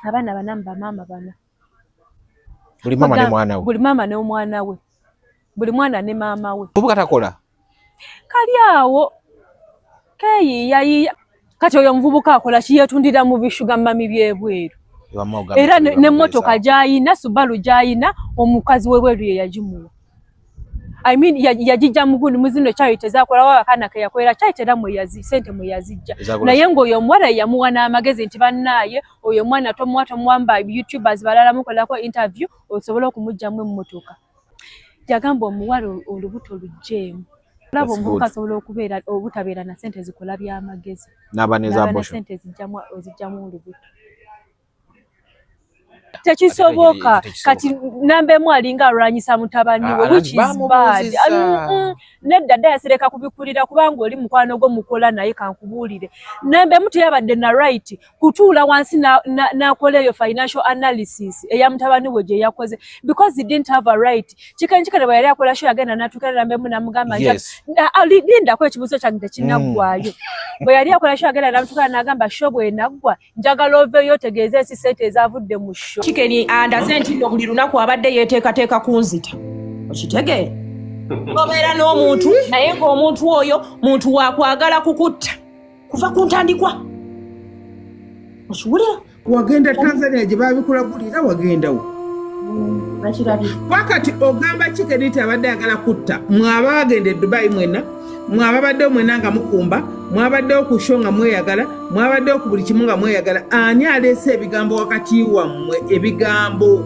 Abaana bana mu bamaama bana. Buli maama ne mwana we. Buli maama n'omwana we. Buli mwana ne maama we. Obuka takola. Kali awo keeyiiyayiiya. Kati oyo omuvubuka akola ki? Yeetundira mu bi sugar mummy by'ebweru. Era n'emmotoka gy'ayina, Subaru gy'ayina, omukazi w'ebweru ye yagimuwa. I mean, yagijja mugundi mu zino charity ezakolawo akaana ke yakolera charity era mwe sente mwe yazijja, naye ng'oyo omuwala yamuwa n'amagezi nti bannaaye, oyo omwana tomuwa, tomuwamba, YouTubers balala mukolako interview osobole okumuggyamu emmotoka. Yagamba omuwala olubuto luggyeemu. Olaba omuvubuka asobola okubeera obutabeera na sente zikola byamagezi n'aba ne sente ezijjamu olubuto. Tekisoboka. Kati namba emu alinga alwanyisa mutabani we, which is bad. Nedda dda, yasireka kubikulira kubanga oli mukwano gwo mukola. Naye kankubuulire, namba emu teyabadde na right kutuula wansi n'akola eyo financial analysis eya mutabani we gye yakoze, because he didn't have a right. Chicken Chicken bwe yali akola show, yagenda n'atuukira namba emu n'amugamba, lindako, ekibuuzo kyange tekinaggwayo. Bwe yali akola show, yagenda n'amutuukira n'agamba, "Show bw'enaggwa, njagala oveeyo otegeeze ensi sente ezavudde mu show." Chicken andaze nti nno buli lunaku abadde yeeteekateeka kunzita. Okitegeera, obeera n'omuntu naye ng'omuntu oyo muntu wakwagala kukutta kuva ku ntandikwa. Okiwulira? Wagenda Tanzania gye babikulagulira, wagendawo? Wakati ogamba Chicken nti abadde ayagala kutta, mwaba bagenda e Dubai mwena, mwababaddewo mwena nga mukumba, mwabaddewo ku show nga mweyagala, mwabaddewo ku buli kimu nga mweyagala. Ani aleese ebigambo wakati wammwe, ebigambo?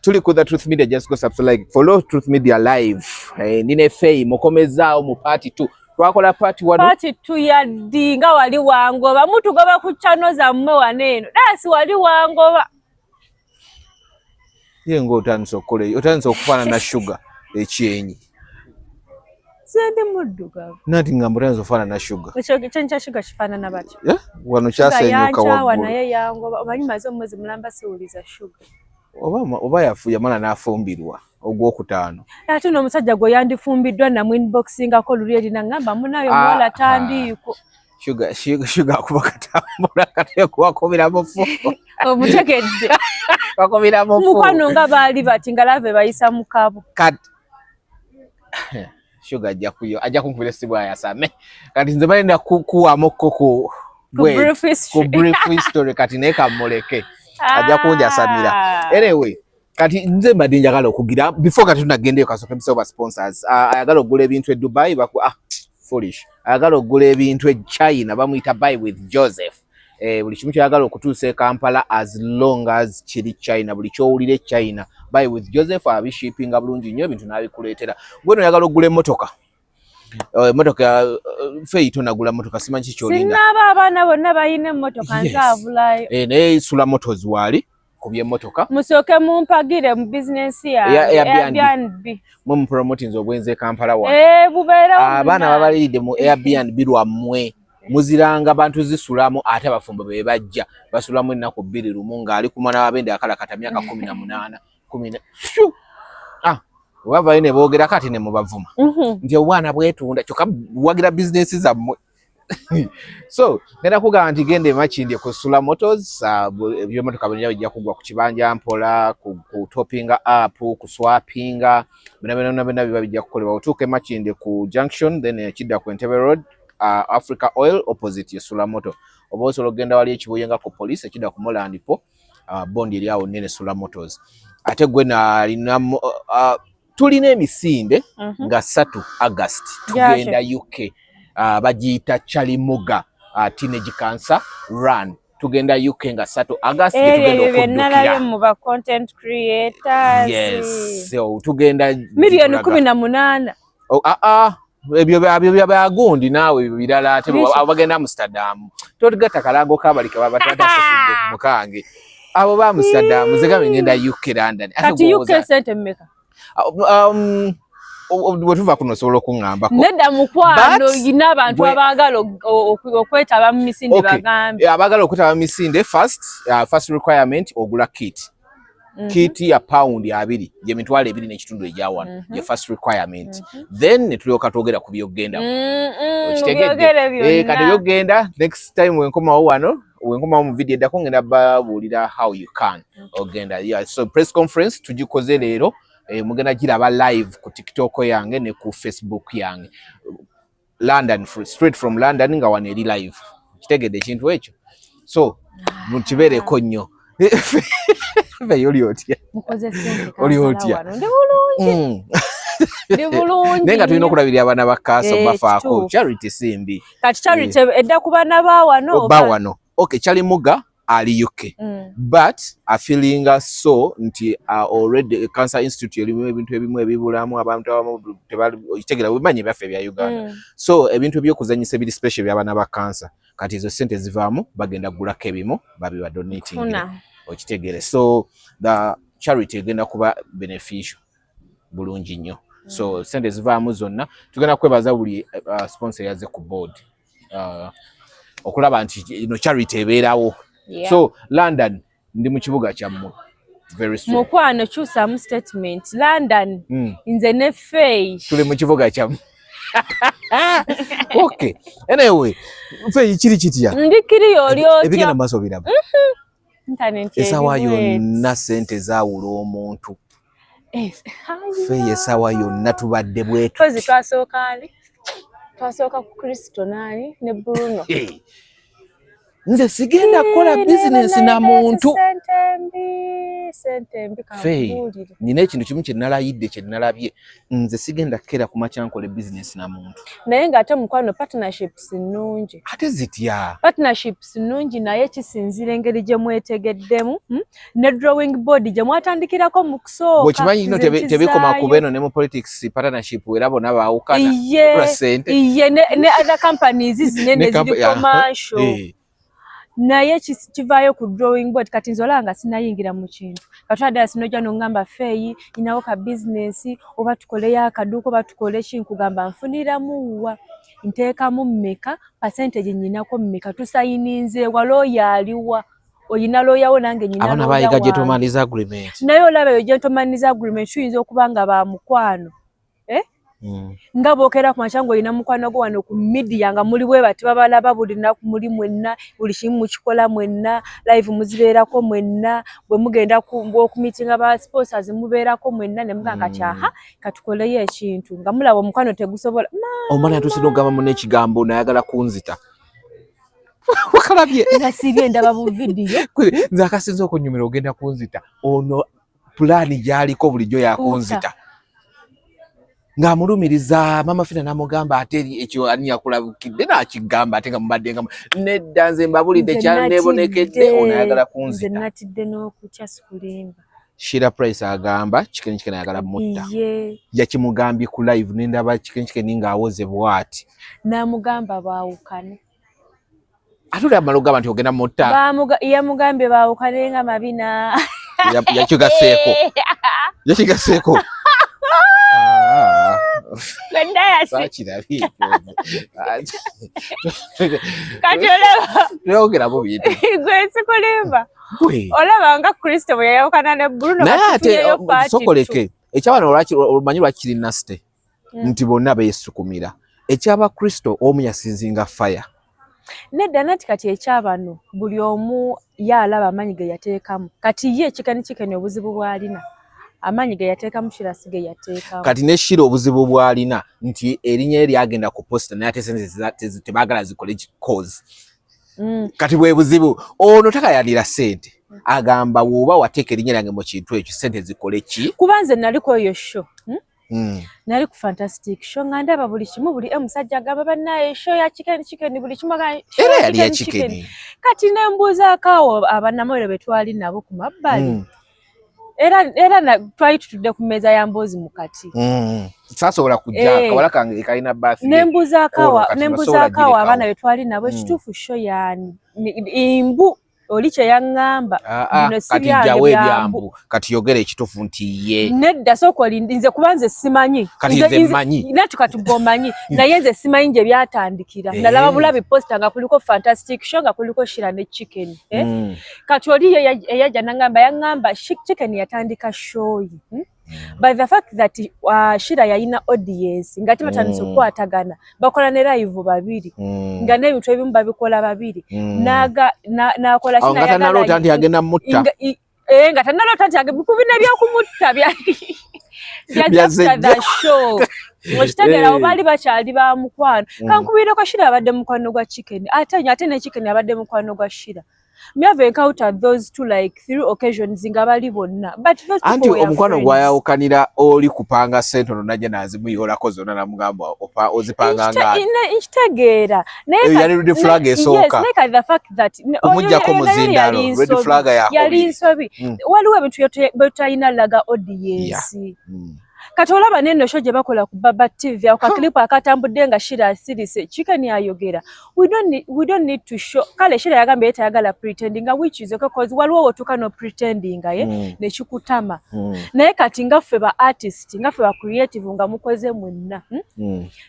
Tuli ku The Truth Media. Just go subscribe, like, follow Truth Media Live. Nine Fey mukomezaawo mu part 2. Twakola part 1. Part 2 yaddi nga wali wangoba, mutugoba ku channel zammwe wano eno dasi wali wangoba. Ye ng'otandise okukola, otandise okufaanana Sugar ekyenyi. Nze ndi muddugavu. Nanti ngamba otandise okufaanana Sugar. Ekyenyi kya Sugar kifaanana batyo? Eh? Wano kyasenyuka. Yankyawa. Waggulu. Naye yangoba, omanyi maze omwezi mulamba siwuliza Sugar. Oba yafu yamala n'afumbirwa ogwokutaano. Ate n'omusajja gwe yandifumbiddwa namwinboxingako luli eri naŋŋamba munayo omuwala tandiiko. Sugar, Sugar, Sugar akuba katambula kateekuwakubira mufu. Omutegedde? Bakubira mufu. Mukwano nga baali bati nga love bayisa mu kabo. Kati Sugar ajja kuyo, ajja kunkubira essimu ayasame. Kati nze balenda kuwamukko ku Ku brief history. Ku brief history. Kati naye kamuleke, ajja kunjasamira. Anyway, kati nze mbadde njagala okugira before kati tunagendeyo, kasooke mpisewo ba sponsors. Ayagala okugula ebintu e Dubai baku, ah, foolish, ayagala okugula ebintu e China bamuyita Buy with Joseph. Buli kimu kyayagala okutuusa e Kampala, as long as kiri China, buli kyowulira e China, Buy with Joseph abishippinga bulungi nnyo ebintu n'abikuleetera. Gwe noyagala okugula emmotoka, emmotoka, Feyi tonagula mmotoka, simanyi kikyolinda. Sinnaaba, abaana bonna balina emmotoka. Nsaabulayo. Naye Sula Motors waali ku by'emmotoka. Musooke mumpagire mu bizinensi yange. Airbnb. Airbnb. Mwe mupromotinze obwenzi e Kampala wano. Bubeerewo. Abaana munnange. babaliridde mu Airbnb lwammwe, muziranga bantu zisulamu, ate abafumbo be bajja basulamu ennaku 2 lumu ng'ali ku mwana wabende akalakata myaka 18 kumi na. Shoo! Ah, bavayo ne boogerako ate ne mubavuma nti obwana bwetunda, kyokka buwagira bizinesi zammwe. So ngenda kugamba nti genda emakindye ku Sula Motors. Ebyomotoka byonna bijja kugwa ku kibanja mpola, ku toppinga up, ku swappinga, byonna byonna byonna biba bijja kukolebwa. Otuuka emakindye ku junction, then ekidda ku Entebbe Road, Africa Oil opposite ye Sula Moto. Oba osobola okugenda wali ekibuye nga ku police, ekidda ku Molandipo, bondi eri awo nene, Sula Motors. Ate gwe nalina tulina emisinde nga 3 August tugenda UK, bagiyita Chalimuga Teenage Cancer Run. Tugenda UK nga 3 August gye tugenda Ebyo bye nalabye okuddukira. mu ba content creators. Yes, so tugenda miliyoni tulaga. 18. Oh, ah, ah, ebyo byagundi naawe, ebyo birala ate. Biki? Abo bagenda Amsterdam, totugatta kalango kabalika baba tatasasudde mukange. Abo ba Amsterdam, nze gambe ngenda UK, London. Ate Kati UK gw'owoza sente mmeka? Bwe tuva kuno osobola okuŋŋambako. Nedda mukwano, yina abantu abaagala okwetaba mu misinde. Bagambe. Abaagala okwetaba mu misinde, first requirement ogula kit. Kit ya £20, gye 25,000 egyawano, ye first requirement. Then ne tulyoka twogera ku byogenda. Okitegedde? Mubyogere Kati byonna. byogenda next time wenkomawo wano. Wenkomawo mu video eddako ngenda babuulira how you can ogenda. Yeah, so press conference tugikoze leero, mugenda giraba live ku TikTok yange ne ku Facebook yange. London, straight from London, nga wano eri live. Kitegedde ekintu ekyo, so mukibeereko nnyo. Feyo, oli otya? Mukoze sente. Oli Kampala otya? Wano ndi bulungi. Ndi bulungi. Naye nga tulina okulabirira abaana ba kaaso, bafaako. Kituufu. Charity si mbi. Kati charity edda ku baana ba wano? Ba wano. Okay, Charlie Muga ali UK, but afeelinga so nti already Cancer Institute erimu ebintu ebimu ebibulamu, abantu abamu tebali okitegera, bimanyi ebyaffe ebya Uganda. So ebintu ebyokuzanyisa ebiri special eby'abaana ba cancer, kati ezo sente zivaamu bagenda kugulako ebimu babiba donating. Funa. Okitegere, so the charity egenda kuba beneficial bulungi nnyo. So sente zivaamu zonna tugenda kwebaza buli sponsor yazze ku board okulaba nti ino charity ebeerawo. So London, ndi mu kibuga kyammwe very soon. Mukwano, kyusamu statement. London, nze ne Fey. Tuli mu kibuga kyammwe. Okay, anyway, Fey, kiri kitya? Ndikiriyo, oli Ebigenda otya? mu maaso biraba. Internet Essaawa erimu yonna sente zaawula omuntu. Fey, essaawa yonna tubadde bwetu. Kozi twasooka ani? Twasooka ku Kristo naani ne Bruno. Hey. Nze sigenda kukola bizinensi na muntu. Sente mbi, sente mbi. Fey, Kankubuulire. Nina ekintu kimu kye nalayidde, kye nalabye. Nze sigenda kukeera ku makya nkole bizinensi na muntu. Naye ng'ate mukwano, partnerships nnungi. Ate zitya? Partnerships nnungi, naye kisinziira engeri gye mwetegeddemu, Ne drawing board gye mwatandikirako mu kusooka. Bw'okimanyi no Nze tebikoma ku nkizaayo. beeno, ne mu politics partnership era bonna baawukana Iye, lwa ssente. iye, ne other companies zinene Ne ziri commercial. Naye kivaayo ku drawing board. Kati nze olaba nga sinayingira mu kintu, kati ddala sinojja noŋŋamba, "Feeyi, nyinawo ka bizinensi, oba tukoleyo akaduuka, oba tukole ki?" Nkugamba nfuniramu wa, nteekamu mmeka, percentage nyinako mmeka, tusayininze wa, looya aliwa, oyina looyawo, nange nyina Abaana looya bayiga wange. Gentleman's agreement. Naye olaba eyo gentleman's agreement tuyinza okuba nga ba mukwano, eh? Nga bookera ku makya ng'olina mukwano gwo wano ku media, nga muli bwe bati, babalaba buli lunaku, muli mwenna, buli kimu mukikola mwenna, live muzibeerako mwenna, bwe mugenda okumitinga ba sponsors mubeerako mwenna, ne mugamba kati, "Aha, katukoleyo ekintu," nga mulaba omukwano tegusobola. Omwana yatuuse n'okugamba munne ekigambo, nayagala kunzita. Wakalabye? Nga siibye, ndaba bu vidiyo. Nze akasinza okunyumira, ogenda kunzita. Ono pulaani gy'aliko bulijjo yakunzita, ng'amulumiriza Mama Fina, n'amugamba ate eri ekyo ani yakulabukidde n'akigamba, ate nga mubadde nga nedda. Nze mbabulidde Nze kyanneebonekedde, natidde. ono ayagala Nze kunzita. natidde n'okutya, sikulimba. Shira Price agamba Chicken Chicken ayagala mutta. Ye. Yakimugambye ku live, nendaba Chicken Chicken ng'awoze bw'ati. N'amugamba baawukane. Ate oli amala okugamba nti ogenda mutta. Yamugambye baawukane nga mabina. Yakigaseeko, yakigaseeko. Ah, saakirabye. Kati olaba Tweyongeramu bintu. Gwe sikulimba. Gwe. Olaba nga Kristo bwe yayawukana ne Bruno, Naye ate batufunyeyo part two. sokoleke ekyabano lwaki omanyi lwaki kiri nasty? Nti bonna beesukumira. Ekyaba Kristo omu yasinzinga fire. Nedda, nati kati ekyabano buli omu ye alaba amaanyi ge yateekamu. Kati ye Chicken Chicken obuzibu bw'alina, amaanyi ge yateekamu Shira si ge yateekamu. Kati ne Shira obuzibu bw'alina nti erinnya lye lyagenda ku posta, naye ate sente tebaagala zikole cause. Kati bwe buzibu, ono takayanira sente, agamba woba wateeka erinnya lyange mu kintu ekyo, sente zikole ki? Kuba nze naliko eyo show, Nali ku Fantastic Show nga ndaba buli kimu, buli omusajja agamba bannaye show ya Chicken Chicken, buli kimu agamba show Era ya yali ya Chicken Chicken. Chicken. Kati ne mbuuzaako awo abannamawulire be twali nabo ku mabbali, era twali tutudde ku mmeeza ya mboozi mu kati. Saasobola kujja, kawala kange kalina birthday. Ne mbuuzaako Olwo kati ne basobola mbuuzaako awo girekawo. abaana be twali nabo, ekituufu show yaani mbu oli kye yaŋŋamba, Ah, ah, bino si kati byange, jjawo byambu. ebyambu, kati yogera ekituufu nti ye. Nedda, sooka olindi, nze kuba nze simanyi. Kati nze mmanyi. Natu kati gwe omanyi, naye nze simanyi gye byatandikira. Nalaba bulabi poster nga kuliko Fantastic Show, nga kuliko Shira ne Chicken, eh? Kati oli ye eyajja naŋŋamba, yaŋŋamba Chicken yatandika show ye, But the fact that Shira yalina audience nga tebatandise okukwatagana, bakola ne live babiri, nga n'ebintu ebimu babikola babiri, naga nakola Awo nga tanaloota nti agenda mutta. Nga tanaloota nti kubina byakumutta bya after the show, okitegeera? Abo baali bakyali ba mukwano. Kankubireko, Shira abadde mukwano gwa Chicken, ate ne Chicken abadde mukwano gwa Shira. Me have encountered those two like three occasions nga bali bonna, but those Anti omukwano gwayawukanira oli kupanga sente, ono najja nazimuyolako zonna, namugamba ozipanga nga Nkitegeera. Yali red flag esooka. Naye the fact that Omujjako muzindaalo, red flag. Yali nsobi. Waliwo ebintu byetutalina laga audience. Kati olaba neno show gye bakola ku Baba TV, ako kakilipu akatambudde nga Shira asirise, Chicken ayogera. We don't need to show. Kale Shira yagambye ye tayagala pretending, which is okay, cause waliwo wotuuka no pretending ye nekikutama. Naye kati nga ffe ba artist, nga ffe ba creative, nga mukoze mwenna,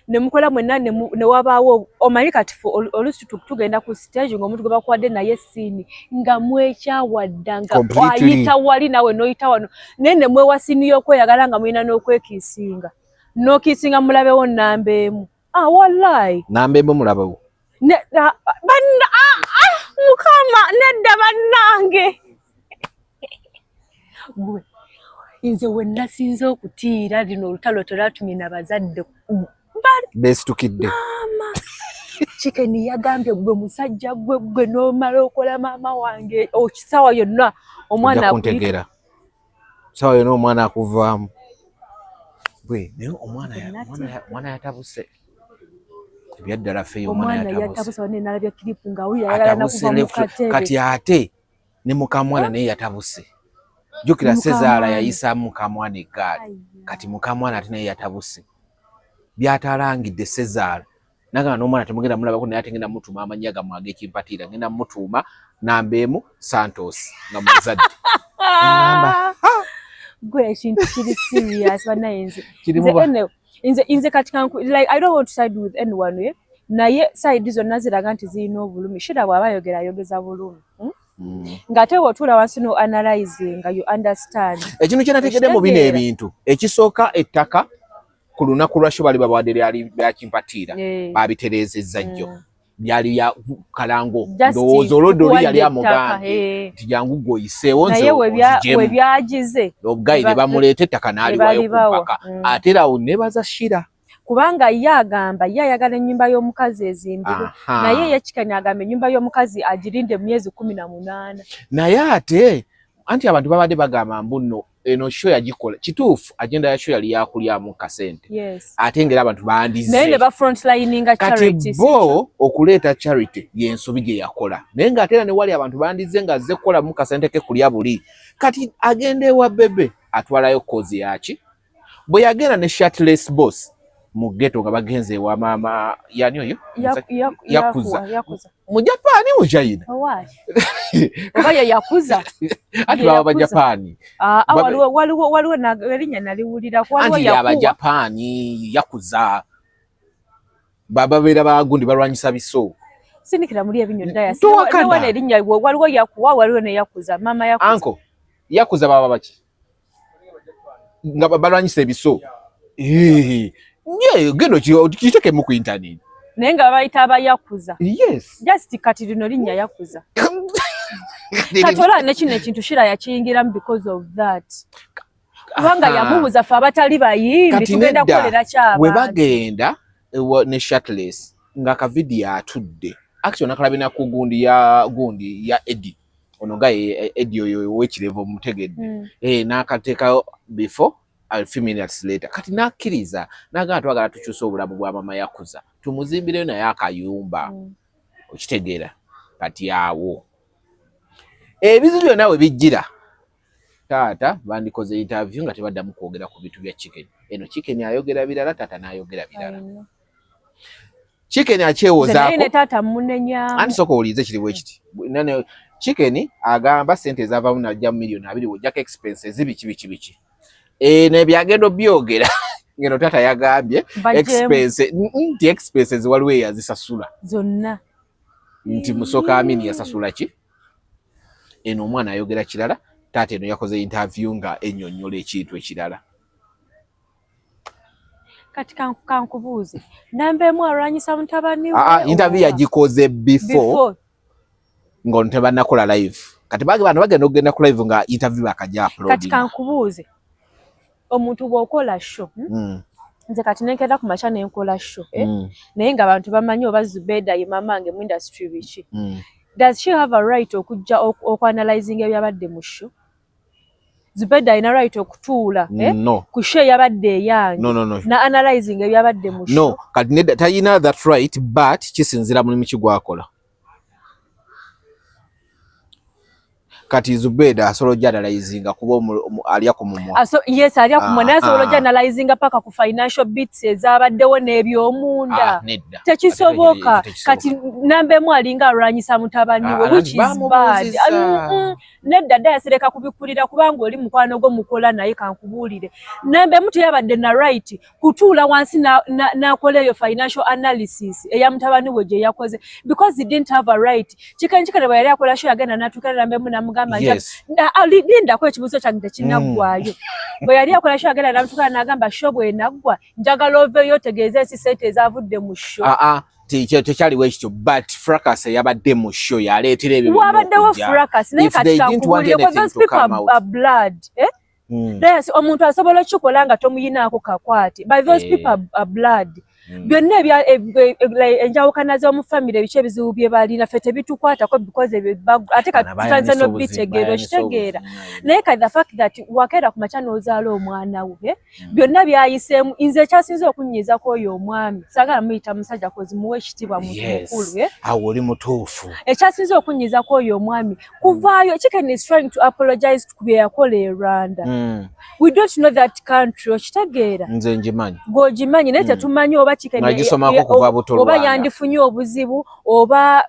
Ne mukola mwenna, ne wabaawo, omanyi kati oluusi tugenda ku stage ng'omuntu gwe bakuwadde naye scene nga mwekyawadda, nga ayita wali nawe n'oyita wano, naye ne mwewa scene y'okweyagala nga mulina n'okwekiisinga, n'okiisinga mulabewo namba emu. Ah, wallahi. Namba emu mulabewo. Banna, ah, ah, mukama, nedda bannange. Gwe nze we nasinze okutiira, lino olutalo telwatumye na bazadde. Beesitukidde. Maama Chicken yagambye, gwe musajja gwe, gwe n'omala okola maama wange okisaawa yonna omwana Kuntegeera, sawa yonna omwana akuvaamu bwe. Naye omwana yatabuse ebyaddala feeyo. Omwana yatabuse, wane nalabya clip nga awulira nakuva mu katebe. Kati ate ne mukamwana naye yatabuse. Jjukira sezaala yayisaamu mukamwana eggaali. Kati mukamwana ate naye yatabuse, byatalangidde sezaala nagamba n'omwana temugenda mulabako, naye ate ngenda mutuuma amannya gammwe ag'ekimpatiira, ngenda mutuuma namba emu Santos nga muzadde. Gwe ekintu kiri serious banaye. Nze nze kati like I don't want to side with anyone, eh? Naye side zonna ziraga nti zirina obulumi. Shira bw'aba ayogera, ayogeza bulumi, Ng'ate bw'otuula wansi no analyzing nga you understand. Ekintu kye nategedde mu bino ebintu, ekisooka, ettaka ku lunaku lwa show bali babawadde lyali byakimpatiira, babitereezezza jjo. Byali bya kalango, ndowooza olwodde oli yali amugambye nti jangu gwe oyiseewo. Nze webyagize. Obugayi ne bamuleeta ettaka n'aliwayo ku mpaka. Ate era awo nebaza Shira. Kubanga ye agamba ye ayagala ennyumba y'omukazi ezimbibwe, naye ye Chicken agamba ennyumba y'omukazi agirinde mu myezi 18. Naye ate anti abantu babadde bagamba mbu nno eno show yagikola kituufu, agenda ya show yali yakulyamu kasente, ate ngera abantu bandize. Naye ne ba frontlininga charity. Kati bo okuleeta charity yensobi gye yakola, naye ng'ate era ne wali abantu bandize ng'azze kukolamu kasente ke kulya buli. Kati agenda ewa Bebe atwalayo cause yaki? Bwe yagenda ne shirtless boss mu ghetto nga bagenze ewa maama yani oyo yakuza mu Japaani, mu China. Oba ye yakuza. Anti baba Bajapaani. Ah, ah, waliwo erinnya naliwulirako. Anti Abajapaani yakuza bababeera bagundi balwanyisa biso. Sinikira muli ebinyo ddaya erinnya, waliwo yakuwa, waliwo ne yakuza, maama yakuza. Anko yakuza baba baki nga balwanyisa ebiso? Ye genda kitekemu ku internet. Naye nga babayita abayakuza. Yes. Just kati lino linnya yakuza. Kati olaba ne kino ekintu Shira yakiyingiramu because of that, kubanga yamubuuza, fe abatali bayimbi tugenda kukolera kyaba. We bagenda ne shirtless nga kavidiyo atudde, actually nakalabina ku gundi ya gundi ya Eddie, ono guy Eddie oyo owekirevu omutegedde, n'akateekayo before a few minutes later. Kati n'akkiriza n'agamba twagala tukyuse obulamu bwa mama yakuza, tumuzimbireyo naye akayumba. Okitegeera? Kati awo ebizibu byonna we bijjira, taata bandikoze interview nga tebaddamu kwogera ku bintu bya Chicken. Eno Chicken ayogera birala, taata n'ayogera birala. Chicken akyewozaako. Taata munenya. Anti sooka owulirize, kiri bwe kiti. Chicken agamba sente ezavamu najja mu 20 million, wojjako expenses biki biki biki, eno ebyagenda obyogera ngeno taata yagambye expense nti expenses waliwo eyazisasula zonna. Nti Musoka Amini yasasula ki. Eno omwana ayogera kirala, taata eno yakoze interview nga ennyonnyola ekintu ekirala. Kati kankubuuze, namba emu alwanyisa mutabani we? Ah, ah, interview yagikoze before ng'ono tebannakola live. Kati bano bagenda okugenda ku live nga interview bakajja uploading. Kati kankubuuze, omuntu bw'okola show, Nze kati nenkera ku makya nenkola show, eh? Naye nga abantu bamanyi oba Zubeda ye mamange mu industry biki. Does she have a right okujja okuanalyzing ebyabadde mu show? Zubeda alina right okutuula, eh? No. Ku show eyabadde eyange. No, no, no. Na analyzing ebyabadde mu show. No, kati nedda talina that right, but kisinziira mulimu ki gwakola. Kati Zubeda asobola ojja analyzinga kuba alya ku mumwa. Yes, alya ku mumwa, naye asobola ojja analyzinga paka ku financial bits ezabaddewo n'ebyomunda. Nedda. Tekisoboka. Kati namba emu alinga alwanyisa mutabani we, which is bad. Nedda dda yasireka kubikulira kubanga oli mukwano gwo mukola naye kankubuulire. Namba emu teyabadde na right kutuula wansi n'akola eyo financial analysis eya mutabani we gye yakoze because he didn't have a right. Chicken Chicken bwe yali akola show yagenda n'atuukira namba emu n'amugamba lindako ekibuuzo kyange tekinaggwayo. Bwe yali akola show yagenda n'amutuukira n'agamba show bw'enaggwa njagala oveeyo otegeeze ensi ssente ezaavudde mu show. Tekyaliwo ekityo, but fracas eyabadde mu show yaleetera ebyo byonna Wabaddewo okujja. fracas, naye If kati they didn't want kankubuulire, anything those to people come out. are blood, eh? Yes, omuntu asobola okukikola nga tomuyinaako kakwate, but those people are blood. Byonna enjawukana z'omu family, ebiki ebizibu bye balina ffe tebitukwatako because ebyo ate kati Bano tutandise bayanise n'obitegeera, obuzibu, okitegeera. bayanise obuzibu. Naye kati the fact that wakeera ku makya n'ozaala omwana we, byonna byayiseemu. Nze ekyasinze okunnyiizako oyo omwami, saagala muyita musajja kozi muwe ekitiibwa muntu mukulu, eh? Awo oli mutuufu. Ekyasinze okunnyiizako oyo omwami kuvaayo, Chicken is trying to apologize ku bye yakola e Rwanda. We don't know that country, okitegeera? Nze ngimanyi. Gw'ogimanyi, naye tetumanyi oba Chicken Nagisomako kuva buto oba Rwanda. yandifunye obuzibu oba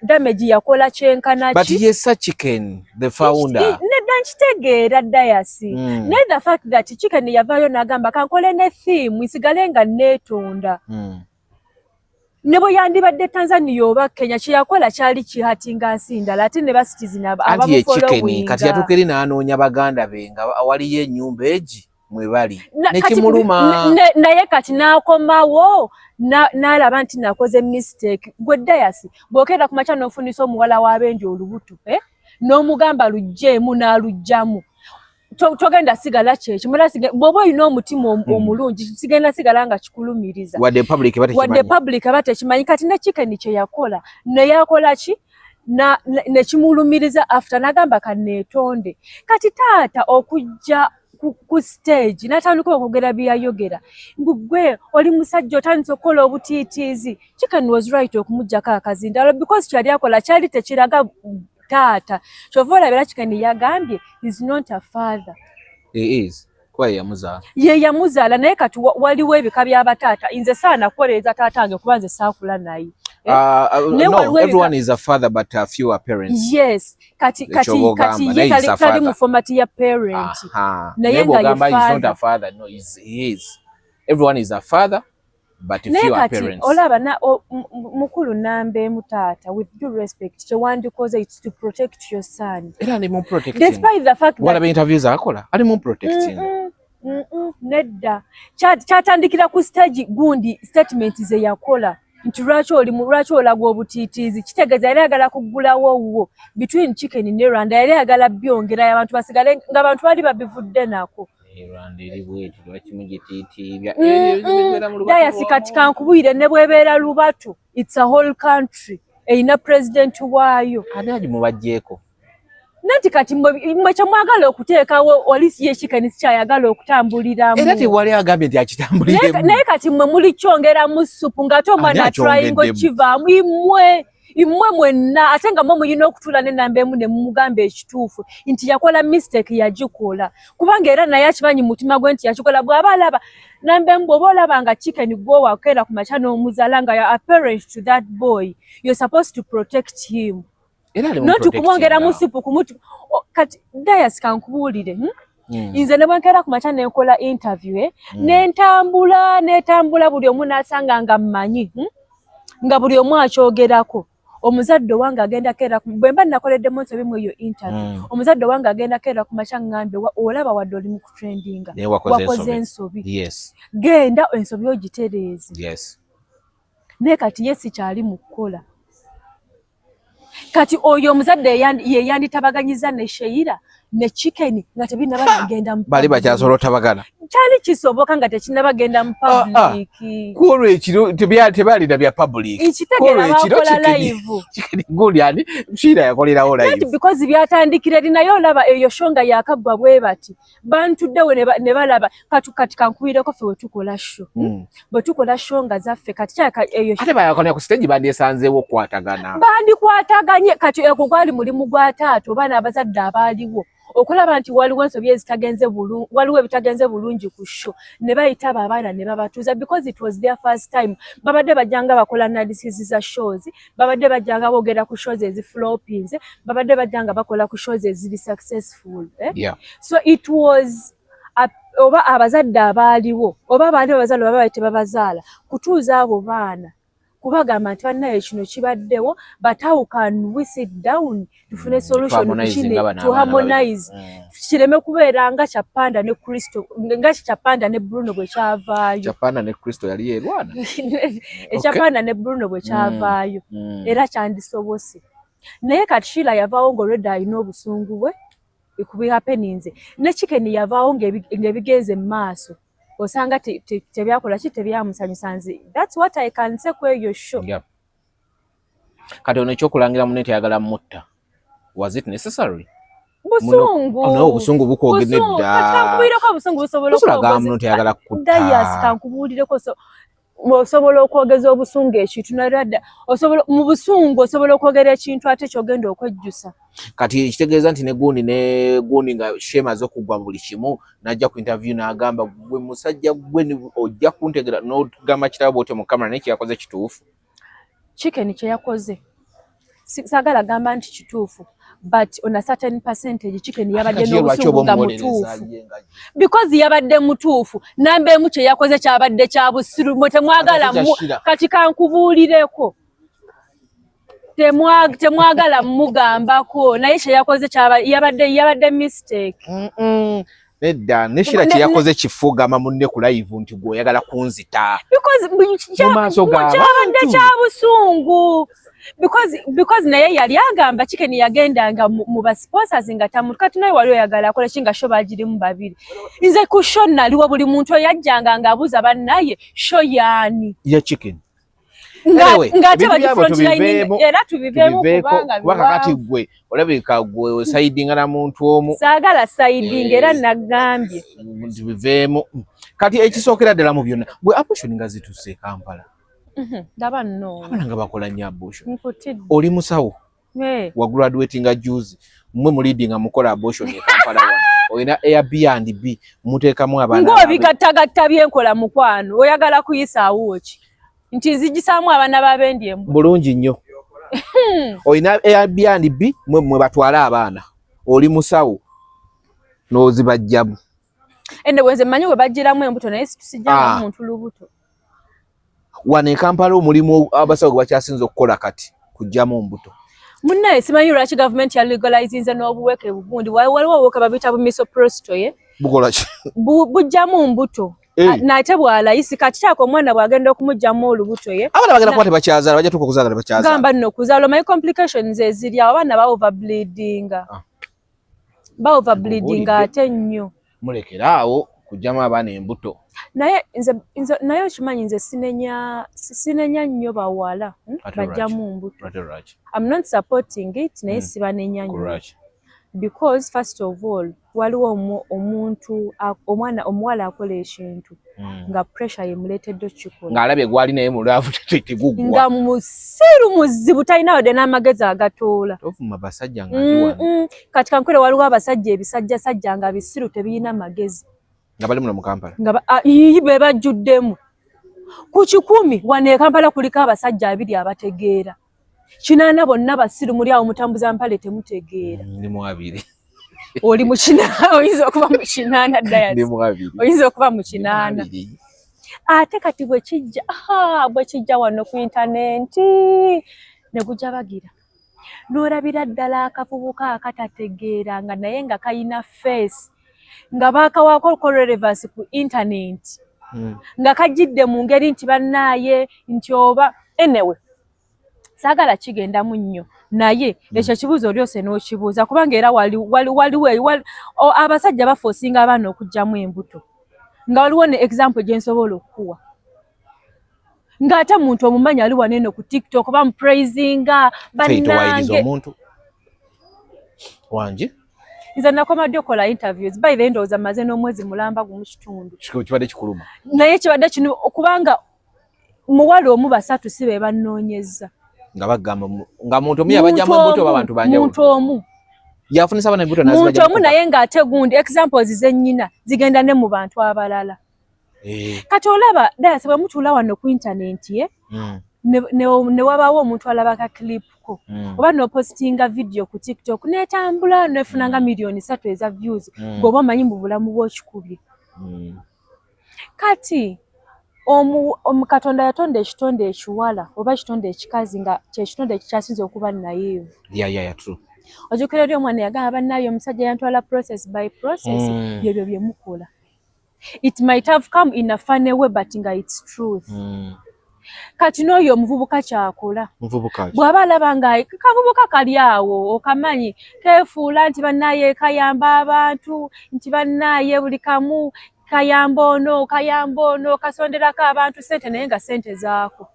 damage yakola kyenkana But ki. yes, Chicken, the founder. Nedda nkitegeera Dayasi. Naye the fact that Chicken yavaayo n'agamba kankole ne theme nsigale nga neetonda. Ne bwe yandibadde Tanzania oba Kenya, kye yakola kyali kihatinga nsi ndala, ate ne ba citizen Anti ye Chicken abamufollowinga. kati yatuuka eri n'anoonya baganda be nga awaliyo ennyumba egi mwe bali. Ne Kati kimuluma. Naye kati n'akomawo n'alaba nti nakoze mistake. Gwe Dayasi, bw'okeera ku makya n'ofunisa omuwala w'abendi olubuto, eh? N'omugamba luggyeemu n'aluggyamu. Togenda sigala kyekyo. Mula bw'oba olina omutima omulungi, kigenda sigala nga kikulumiriza. Wadde public eba Wadde tekimanyi. public aba tekimanyi. Kati ne Chicken kye yakola, ne yakola ki? Ne kimulumiriza after n'agamba kanneetonde. Kati taata okujja ku stage n'atandika okwogera bye yayogera. Mbu gwe oli musajja otandise okukola obutiitiizi. Chicken was right okumuggyako akazindalo because kyali akola kyali tekiraga taata. Ky'ova olabira Chicken yagambye is not a father. He is. Kuba ye yamuzaala. Ye yamuzaala, naye kati waliwo ebika by'abataata. Nze saana kukolereza taata wange kuba nze saakula naye. No, waliwo ebika everyone is a father, but few are parents. Yes. Kati, Ekyo kati, bw'ogamba, kati ye naye he's a tali mu father. format ya parent. Naye Naye nga ye bw'ogamba he's not father. a father. No, he is. Everyone is a father, but Naye few are kati parents. olaba na, o, mukulu namba emu taata, with due respect, kyewandikoze it's to protect your son. Era ali mu protecting. Despite the fact that Walaba interviews akola, ali mu protecting. Nedda. Kyatandikira ku stage gundi statement ze yakola nti lwaki oli mu, lwaki olaga obutiitiizi, kitegeeza yali ayagala kuggulawo wo between Chicken ne Rwanda, yali ayagala byongera abantu basigale nga abantu bali babivudde nako. Rwanda eri bweti, lwaki mugitiitiibya? Dayasi kati kankubwire, ne bw'ebeera lubatu, it's a whole country erina president waayo. Ani agimubaggyeko? Nanti kati mwe kyemwagala okuteekawo oli ye Chicken sikyayagala okutambuliramu. Era tewali agambye nti akitambuliremu. Naye kati mwe muli kyongeramu ssupu ng'ate omwana Ani atryinga akyongeddemu? okivaamu. Imwe mwenna, ate nga mwe mulina okutuula n'ennamba emu ne mumugamba ekituufu nti yakola mistake, yagikola. Kubanga era naye akimanyi mu mutima gwe nti yakikola. Bw'aba alaba namba emu, bw'oba olaba nga Chicken gw'owakeera ku makya n'omuzaala nga you are a parent to that boy, you're supposed to protect him. Era ali mu Not protecting kumwongeramu now. ssupu kati Dayasi kankubuulire, Nze ne bwe nkeera ku makya ne nkola interview, ne ntambula, ne ntambula buli omu n'asanga nga mmanyi, Nga buli omu akyogerako. Omuzadde owange agenda keera, bwe mba nakoleddemu ensobi mu eyo interview, omuzadde owange agenda keera ku makya ŋŋambe, "Olaba wadde oli mu kutrendinga, Naye wakoze wakoze ensobi." ensobi. Genda ensobi ogitereeze. Naye kati ye sikyali mu kukola. Kati oyo omuzadde ye yanditabaganyiza ne Sheira ne Chicken nga tebinaba nagenda mu Bali public. Bakyasobola otabagana. Kyali kisoboka nga tekinnaba genda mu Ah, ah. public. Kwolwo ekiro tebalina bya public. Ekitegeera Kwolwo ekiro bakola Chicken- live. Chicken gundi ani Sheila yakolerawo Not live. because byatandikira eri, naye olaba eyo show nga yakaggwa bwe bati bantuddewo ne balaba. Kati kankubireko, ffe bwe tukola show, bwe tukola show nga zaffe kati kyaka eyo Ate bayakolera ku stage, bandyesanzeewo okukwatagana. Bandikwataganye. Kati egwo gwali mulimu gwa taata oba n'abazadde abaaliwo okulaba nti waliwo ensobi ezitagenze bulungi, waliwo ebitagenze bulungi ku show, ne bayita abo abaana ne babatuuza, because it was their first time. Babadde bajjanga bakola analysis za shows, babadde bajjanga boogera ku shows eziflopinze, babadde bajjanga bakola ku shows eziri successful, eh? Yeah. So it was oba abazadde abaaliwo oba baali babazaala oba baali tebabazaala, kutuuza abo baana kubagamba nti bannaye kino kibaddewo, but how can we sit down tufune solution ku Tuharmonize kino, nga bano to abaana harmonize, kireme kubeera nga Kyapanda ne Kristo, nga Kyapanda ne Bruno bwe kyavaayo. Japana ne Kristo yali yerwana. Ekyapanda ne Bruno bwe kyavaayo, era kyandisobose. Naye kati Sheila yavaawo ng'olwedde alina obusungu bwe kubihappeninze, ne Chicken yavaawo ng'ebigenze mu maaso, osanga tebyakola ki, tebyamusanyusa. Nze that's what I can say ku eyo show. Yeah. Kati ono ekyokulangira munne teyagala mutta, was it necessary? Busungu. Oh, no, obusungu bukwogedde Busungu. dda. Kati kankubuulireko, obusungu busobola Tosobola gamba okwogeza- muno teyagala kutta. Dayas, kankubuulireko, so osobola okwogeza obusungu ekintu nalwadda, osobola mu busungu osobola okwogera ekintu ate kyogenda okwejjusa. Kati ekitegeeza nti ne gundi nga shema maze okuggwa buli kimu, n'ajja ku interview n'agamba, "Gwe musajja gwe ojja kuntegera," n'ogamba kirabo bwotyo mu kamera, naye kyeyakoze kituufu? Chicken kyeyakoze saagala gamba nti kituufu, but on a certain percentage Chicken yabadde Kati ye lwaki n'obusungu oba nga omuwolereza mutuufu ye nga- because yabadde mutuufu. Namba emu, kye yakoze kyabadde kya busiru. Mwe temwagala Ate kyashira. Kati kankubuulireko, temwagala mugambako, naye kye yakoze yabadde mistake. Nedda, ne Shira kyeyakoze kifu, gamba munne ku live nti gwe oyagala kunzita. Because Mu maaso g'abantu. Kyabadde kya busungu because naye yali agamba Chicken yagendanga mu ba sponsors nga tamu. Kati naye wali oyagala akola ki nga show bagirimu babiri? Nze ku show naliwo, buli muntu oyajjanga ng'abuuza bannaye, show yaani? Ya Chicken. Nga ng'ate Ebintu bagi byabwe front line tubiveemu, era tubiveemu tubiveeko, kubanga kuba kakati biwanvu. Gwe olabika gwe osayidinga na muntu omu. Saagala siding, era nagambye. Tubiveemu. Kati ekisookera ddala mu byonna, gwe abortion nga zituuse e Kampala, Ndaba nno abaana nga bakola nnyo abortion. Nkutidde. Oli musawo, Eh, wa graduatinga juzi, mmwe mu leading nga mukola abortion e Kampala wano. Olina Airbnb muteekamu abaana. Ng'obigattagatta byenkola, mukwano, oyagala kuyisaawo ki nti nzigisaamu abaana b'abendi embu? Bulungi nnyo. Olina Airbnb mwe batwala abaana, oli musawo n'ozibajjamu. Ene bwenze mmanyi we baggyiramu embuto, naye sijjangamu muntu lubuto. Wano e Kampala omulimu abasawo gwe bakyasinza okukola kati kugyamu mbuto. Munnaye, simanyi lwaki gavumenti ya legalizinze n'obuweke bugundi. Waliwo obuweke babiyita bu misoprostol, ye Bukola ki? Bugyamu mbuto. Nate bwalayisi. Kati kyako omwana bw'agenda okumuggyamu olubuto ye Abaana bagenda kuba tebakyazaala, bajja tuuka okuzaala tebakyazaala. Gamba nno okuzaala, omanyi complications eziri awo, abaana ba overbleedinga, ba overbleedinga ate nnyo. Mulekere awo kugyamu abaana embuto. Naye nze naye okimanyi, nze sinenya nnyo bawala, Ate bajjamu mbuto. Ate lwaki? I'm not supporting it, naye sibanenya nnyo. Lwaki? Because first of all, waliwo omuntu omwana omuwala akola ekintu nga pressure yemuleetedde okukikola. Ng'alabye gwali naye mu love teguggwa. Nga musiru muzibu, talina wadde n'amagezi agatoola. Tovuma basajja nga ndi wano. Kati kankwere, waliwo abasajja ebisajjasajja nga bisiru, tebirina magezi. Nga bali muno mu Kampala. Nga ii, be bajjuddemu ku 100. Wano e Kampala kuliko abasajja 20 abategeera, 80 bonna basiru. Muli awo mutambuza mpale, temutegeera. Ndi mu 20. Oli mu 80, oyinza okuba mu 80. Ndi Dayas, mu 20. oyinza okuba mu Ndi mu 80. 20. Ate kati bwe kijja, aha, bwe kijja wano ku intaneti ne Ne gujabagira, n'olabira ddala akavubuka akatategeera nga naye nga kayina face nga baakawaako relevance ku internet, nga kajjidde mu ngeri nti bannaaye nti oba anyway saagala kigendamu nnyo, naye ekyo ekibuuzo olyose n'okibuuza, kubanga era waliwo abasajja baforcinga abaana okuggyamu embuto, nga waliwo ne example gye nsobola okukuwa, ng'ate muntu omumanyi ali wano eno ku TikTok bamupraisinga. Bannange, Bannange, wangi. Nze nakoma ddi okola interviews? By the ndowooza maze n'omwezi mulamba gumu kitundu. Kibadde kikuluma. Naye kibadde kino kubanga muwala omu, basatu si be bannoonyezza. Nga bagamba nga muntu omu yabajjamu embuto oba abantu banjawulo? Muntu omu. Yafunisa abaana embuto? Muntu omu, naye ng'ate gundi examples zennyina zigenda ne mu bantu abalala. Kati olaba dayasi bwe mutuula wano ku internet ye, ne wabaawo omuntu alaba ka clip ko, oba nopostinga video ku TikTok netambula nefuna nga 3 million eza views, ng'oba omanyi mu bulamu bw'okikubye. Kati Katonda yatonda ekitonde ekiwala oba ekitonde ekikazi nga kyekitonde ekikyasinze okuba naive. Yeah, true. Ojjukira eri omwana yagamba, "Bannaye, omusajja yantwala process by process." Byebyo bye mukola. It might have come in a funny way, but nga it's truth. Kati n'oyo omuvubuka kyakola, Muvubuka ki? bw'aba alaba nga kavubuka kali awo okamanyi keefuula nti bannaye kayamba abantu, nti bannaye buli kamu kayamba ono, kayamba ono, kasonderako abantu sente, naye nga sente zaako.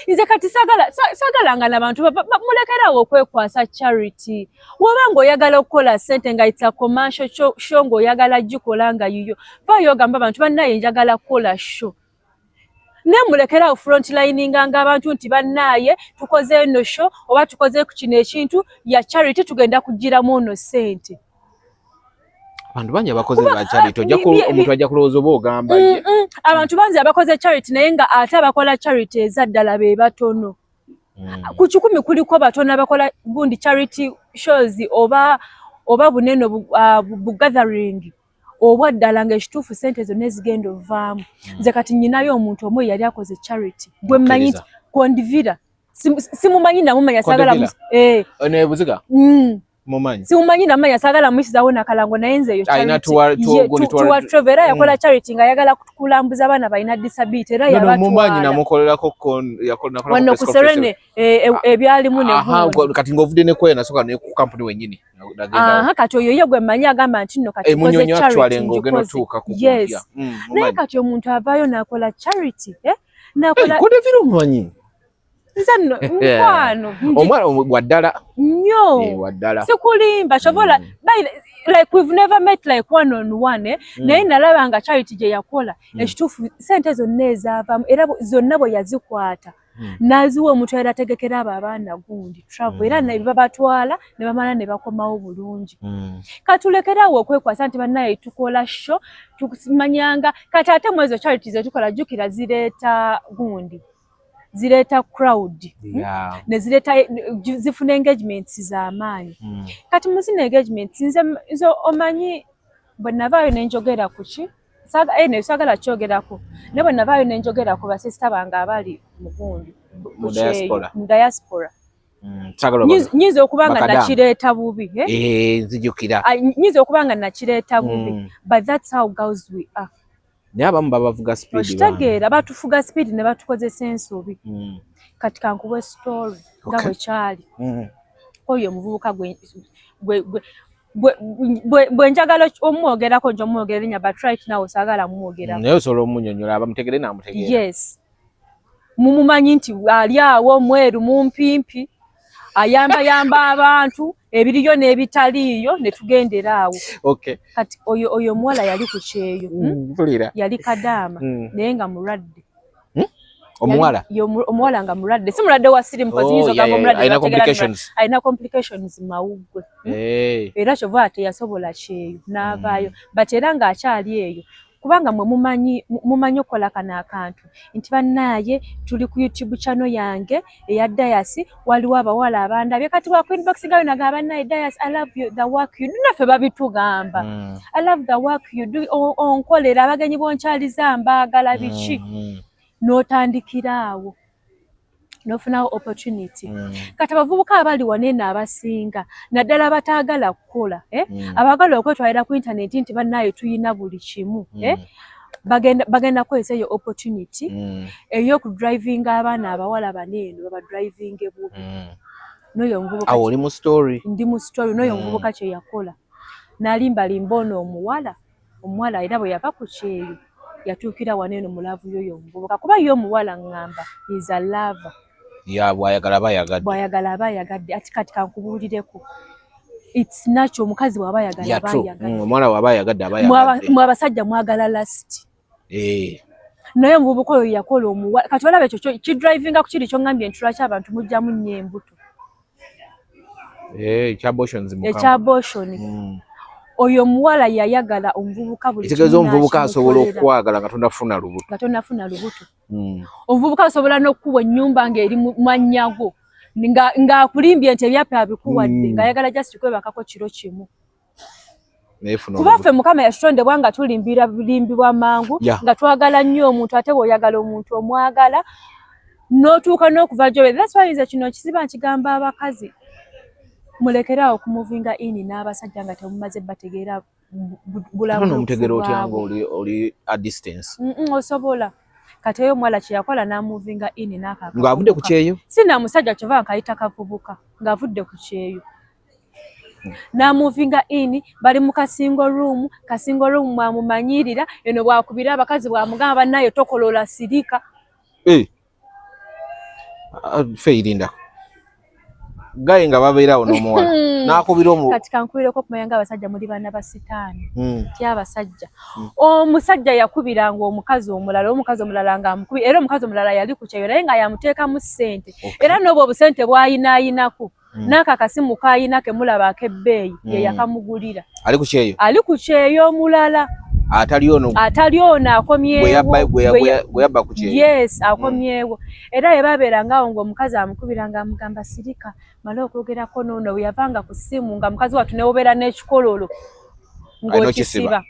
Nze kati saagala nga nabantu mulekerawo okwekwasa charity. Woba ng'oyagala okukola sente nga it's a commercial show, ng'oyagala gikola nga yiyo, vaayo ogamba abantu, "Bannaye, njagala kukola show," naye mulekerawo frontlininga nga abantu nti bannaaye tukoze eno show oba tukoze ku kino ekintu ya charity, tugenda kugiramu ono sente. Abantu bangi abakoze ba charity, ojja omuntu ajja kulowooza oba ogamba ye. Abantu bangi abakoze charity, naye nga ate abakola charity eza ddala be batono. Ku 100 kuliko batono abakola gundi charity shows oba bunene bu gathering obwa ddala ng'ekituufu sente zonna ezigenda ovaamu. Nze kati nnyinayo omuntu omu eyali akoze charity gwe mmanyi nti Okkiriza. Kondivira. Simumanyi namumanya, saagala Kondivira? Eh. Ono ebuziga? Mm. Mumanyi. Simumanyi namumanya, saagala muyisizaawo nakalango, naye nze eyo Alina charity gundi tour travel, era yakola charity ng'ayagala kulambuza abaana balina disability, era No, no, mumanyi. yabatwala. Namukolerako nakolako Wano press ku conference. Serene, ebyalimu ne Aha, gundi. kati ng'ovudde ne kweyo nasooka ne ku kampuni wennyini nagendawo. Aha, kati oyo ye gwe mmanyi agamba nti nno kati Eh, nkoze Munyonyo charity, actually ng'ogenda ngikoze. otuuka ku Yes. kumpya. Naye Mumanyi. kati omuntu avaayo n'akola charity, eh? N'akola Kodevira omumanyi? Nze nno mukwano Omwana wa ddala. Nnyo. Eh, wa ddala. Sikulimba, kyovola like we've never met like one on one, eh? Naye nalaba nga charity gye yakola, ekituufu sente zonna ezaavaamu era zonna bwe yazikwata n'aziwa omuntu yali ategekera abo abaana gundi travel, era ne babatwala ne bamala ne bakomawo bulungi. Katulekerawo okwekwasa nti bannaye tukola show, tumanyanga. Kati ate mu ezo charity zetukola, jjukira zireeta gundi, zireeta crowd, Ne zireeta, zifuna engagements z'amaanyi. Kati mu zino engagements, nze omanyi bwe navaayo ne njogera ku ki, ne saagala kyogerako, naye bwe navaayo ne njogera ku basisita bange abali mu gundi Mu diaspora. Mu diaspora. Saagala Nyinza okuba nga Bakadamu. nakireeta bubi, eh? Eh, nzijukira. Ah, nyinza okuba nga nakireeta bubi, but that's how girls we are. Naye abamu babavuga speed. Okitegeera, batufuga speed ne batukozesa ensobi. Kati kankuwe story nga bwe kyali. Oyo omuvubuka gwe njagala omwogerako, nja omwogera erinnya, but right now saagala mwogerako. Naye osobola omunyonyola abamutegere n'amutegeera. Yes, mumumanyi nti ali awo mweru mumpimpi, ayambayamba abantu ebiriyo n'ebitaliiyo, ne tugendera awo. Kati oyo omuwala yali ku kyeyo, Mpulira. Yali kadaama, naye nga mulwadde. Omuwala? Omuwala nga mulwadde, si mulwadde wa sirimu. Oh, yeah. Alina complications. Alina complications mawuggwe. Era kyova teyasobola kyeyo n'avaayo, but era ng'akyali eyo, kubanga mwe mumanyi okukola kano akantu nti bannaaye tuli ku YouTube channel yange eya Dayasi, waliwo abawala abandabye kati wa inbox nga nagamba, "Bannaaye Dayasi, I love you, the work you do." Naffe babitugamba, "I love the work you do, onkolera abagenyi bonkyaliza mbaagala," biki. N'otandikira awo. N'ofunawo opportunity. Kati abavubuka abali wano eno abasinga naddala abataagala kukola, eh? Abaagala okwetwalira ku internet nti bannaaye tuyina buli kimu, eh? Bagenda kukozesa eyo opportunity ey'okudrivinga abaana abawala bano eno, babadrivinge bubi. N'oyo omuvubuka Awo oli mu story. Ndi mu story. N'oyo omuvubuka kye yakola, n'alimbalimba ono omuwala. Omuwala era bwe yava ku kyeyo yatuukira wano eno mu love y'oyo omuvubuka, kuba ye omuwala ŋŋamba is a lover. Ya, bw'ayagala aba ayagadde. Bw'ayagala aba ayagadde. Ati kati kankubuulireko, it's natural, omukazi bw'aba ayagala aba ayagadde. Omuwala bw'aba ayagadde aba ayagadde. Mwe abasajja mwagala last. Naye omuvubuka oyo yakola omuwala, kati olaba ekyo kidrivinga ku kiri kyoŋŋambye nti lwaki abantu mugyamu nnyo embuto. Eh, ekya abortions mukama. Ekya abortion. Oyo omuwala yayagala omuvubuka buli Ekitegeeza kimu omuvubuka asobola n'akimukolera. okukwagala nga tonafuna lubuto. Nga tonafuna lubuto. Omuvubuka asobola n'okukuwa ennyumba ng'eri mu mannya go, ng'akulimbye nti ebyapa abikuwadde, ng'ayagala just kwebakako kiro kimu. Naye funa Kuba olubuto. ffe Mukama yatutondebwa nga tulimbira limbibwa mangu, nga twagala nnyo omuntu, ate bw'oyagala omuntu omwagala n'otuuka n'okuva gy'obe. That's why nze kino kiziba nkigamba abakazi, mulekere awo okumuvinga in n'abasajja nga temumaze bategeera bulamu Ate n'omutegeera otya nga bwabwe. oli a distance? Osobola. Kati eyo omuwala kye yakola n'amuvinga in n'ako Ng'avudde ku akavubuka. kyeyo? Si na musajja, kyova nkayita kavubuka, ng'avudde ku kyeyo n'amuvinga in, bali mu kasingo room. Kasingo room mwamumanyirira eno, bwakubira abakazi bwamugamba, bannaye tokolola, sirika. Eh. Ah, feirinda gaye nga babeerawo n'omuwala n'akubira omu Kati kankubireko okumanya nga abasajja muli baana ba sitaani. Ti abasajja, omusajja yakubiranga omukazi omulala, omukazi omulala ng'amukubi, era omukazi omulala yali ku kyeyo naye nga yamuteekamu ssente. Era n'obwo obusente bw'ayinaayinako, n'ako akasimu k'ayina ke mulaba ak'ebbeeyi, ye yakamugulira. Ali ku kyeyo? Ali ku kyeyo omulala. Atali ono? Atali ono, akomyewo. Gwe yabba ku kyeyo? Yes, akomyewo. Era bwe babeeranga awo ng'omukazi amukubira ng'amugamba, sirika male okwogerako n'ono. Bwe yavanga ku ssimu nga mukazi wattu newobeera n'ekikololo Alina okisiba. ng'okisiba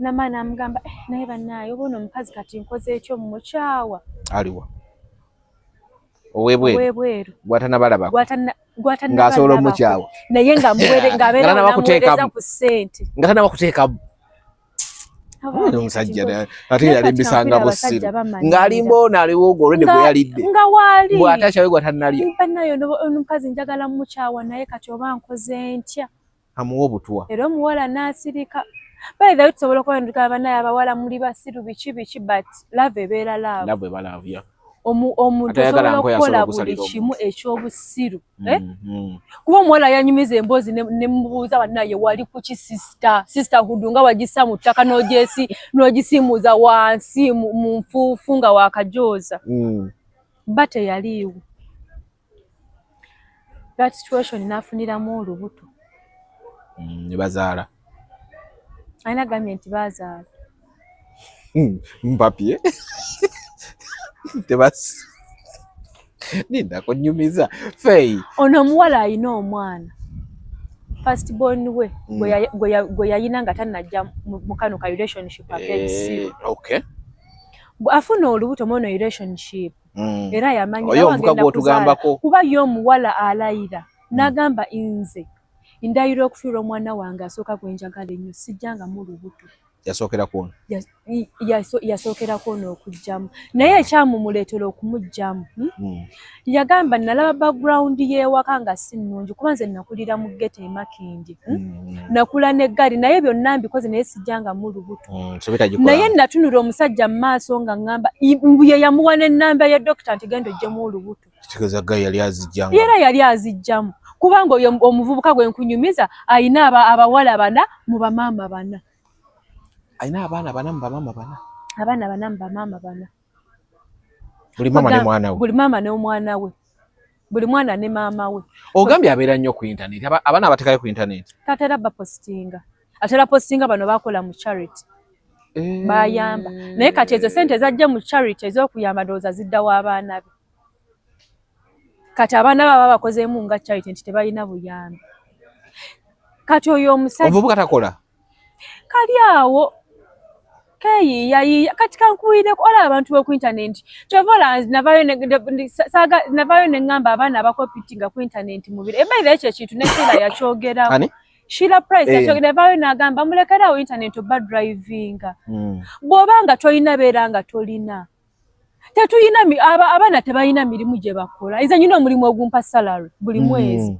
namaani, amugamba, "Eh, naye bannaaye oba ono omukazi kati nkoze ekyo mumukyawa." Aliwa, ow'ebweru? Ow'ebweru. Gwatanabalabako? Gw'atannabalabako. Ng'asobola omukyawa? Naye ng'amuweereza Nga tanaba namuweereza kuteekamu. ku ssente. Nga tanaba kuteekamu. Aba- Omusajja kati ate Naye yalimbisanga kati busiru. abasajja bamanyirira. Ng'alimba ono aliwo ng'olwedde gwe yalidde. Nga waali. Bw'ate akyawe gwe tannalya. Bannaye ono omukazi njagala mukyawa, naye kati oba nkoze ntya? Amuwa obutwa. Era omuwala n'asirika. By the way, tusobola okuba nitugamba bannaye abawala muli basiru biki biki, but love ebeera love. Love eba love, ya. Omuntu Atayagala osobola nkoye okukola asobola buli okusalira kimu omuntu. ekyobusiru, eh? Mm. Kuba omuwala yanyumiza emboozi ne mubuuza, bannaye wali kuki sisterhood nga wagissa mu ttaka n'ogisiimuuza wansi mu nfuufu nga wakajooza? Ba teyaliiwo that situation, n'afuniramu olubuto. Ne bazaala? Alina agambye nti bazaala. Mpapye tebas ninda kunyumiza feyi. Ono omuwala alina omwana first born we gwe yayina nga tannajja mu kano ka relationship ak'ekisiru. Eh, okay. Afuna olubuto mu ono relationship. Era yamanyi Oyo omuvuka gw'otugambako. Kuba ye omuwala alayira n'agamba, nze ndayira okufiirwa omwana wange asooka gwe njagala ennyo, sijjangamu lubuto. Yasookera kuno? Yasookerako ono okuggyamu, naye ekyamumuleetera okumuggyamu, Yagamba, nalaba background y'ewaka nga si nnungi, kuba nze nakulira mu ghetto e Makindye, Nakula n'eggaali, naye byonna mbikoze, naye sijjangamu lubuto. So bitagikola. Naye natunula omusajja mu maaso nga ŋŋamba mbu ye yamuwa n'ennamba ya dokita nti genda oggyemu olubuto. Kitegeeza guy yali azijjanga. Era yali azijjamu, kubanga oyo omuvubuka gwe nkunyumiza ayina abawala bana mu bamaama bana. Alina abaana bana mu bamaama bana? Abaana bana mu bamaama bana. Buli maama ne mwana we? Buli maama n'omwana we, buli mwana ne maama we. Ogambye abeera nnyo ku internet. Abaana abatekayo ku internet? Tatera bapositinga, atera positinga bano bakola mu charity. Bayamba, naye kati ezo sente zajja mu charity ez'okuyamba, ndowooza ziddawo abaana be. Kati abaana baba bakozeemu nga charity nti tebalina buyambi. Kati oyo omusajja Omuvubuka takola? Kali awo. Keyiyayiya kati kankuwireko olaba abantu boku internet kyova olaba navayo neŋŋamba abaana abakopitinga ku internet mubiri ebaira ekyo ekintu ne Sheila yakyogerawo. Sheila Price yakyogera navayo n'agamba mulekerawo internet oba drivinga. Bw'oba nga tolina beera nga tolina. Tetulina abaana tebalina mirimu gye bakola. Nze nyina omulimu ogumpa salary buli mwezi.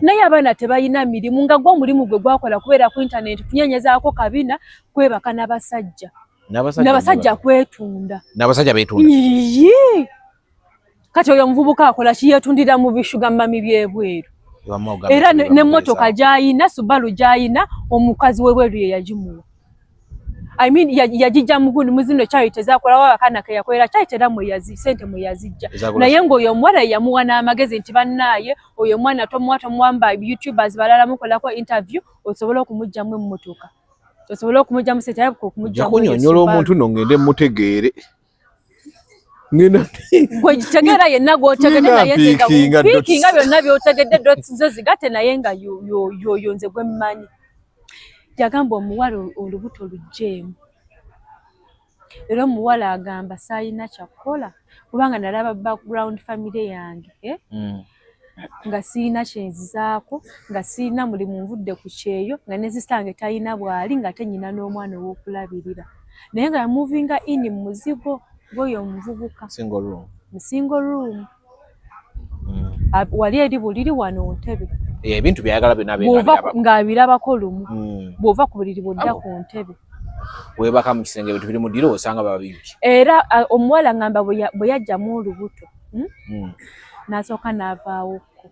Naye abaana tebalina mirimu nga gwe omulimu gwe gwakola kubeera ku internet kunyenyezaako kabina kwebaka n'abasajja. N'abasajja kwetunda. N'abasajja beetunda. Yee. Kati oyo omuvubuka akola ki yeetundira mu bishuga mami by'ebweru. Era n'emmotoka gy'ayina Subaru gy'ayina omukazi w'ebweru ye yagimuwa. I mean yagijja mugundi muzino charity zakola wa kana ke yakolera charity era mwe sente mwe yazijja naye ng'oyo omuwala yamuwa n'amagezi nti bannaaye oyo omwana tomuwa tomuwamba YouTubers balala mukolako interview osobole okumugyamu emmotoka osobole okumugyamu sente alabika okumugyamu kunyonyola omuntu no ngende mutegeere gwe kitegeera yenna gw'otegedde naye nze nga piikinga byonna by'otegedde dots zo zigatte naye nga yoyo nze gwe mmanyi. Yagamba omuwala olubuto luggyemu era omuwala agamba saalina kyakukola kubanga nalaba background family yange nga sirina kyenzizaako nga sirina mulimu nvudde ku kyeyo nga ne sister wange talina bw'ali ng'ate nnyina n'omwana ow'okulabirira naye nga yamuvinga in mu muzigo gw'oyo omuvubuka mu single room. Wali eri buliri wano ntebe. Ebintu byayagala byonna ng'abirabako lumu. Bw'ova ku buliri bw'odda ku ntebe. Weebaka mu kisenge ebintu biri mu ddiro osanga baba bibye. Era omuwala ngamba bwe yajjamu olubuto n'asooka n'avaawokko.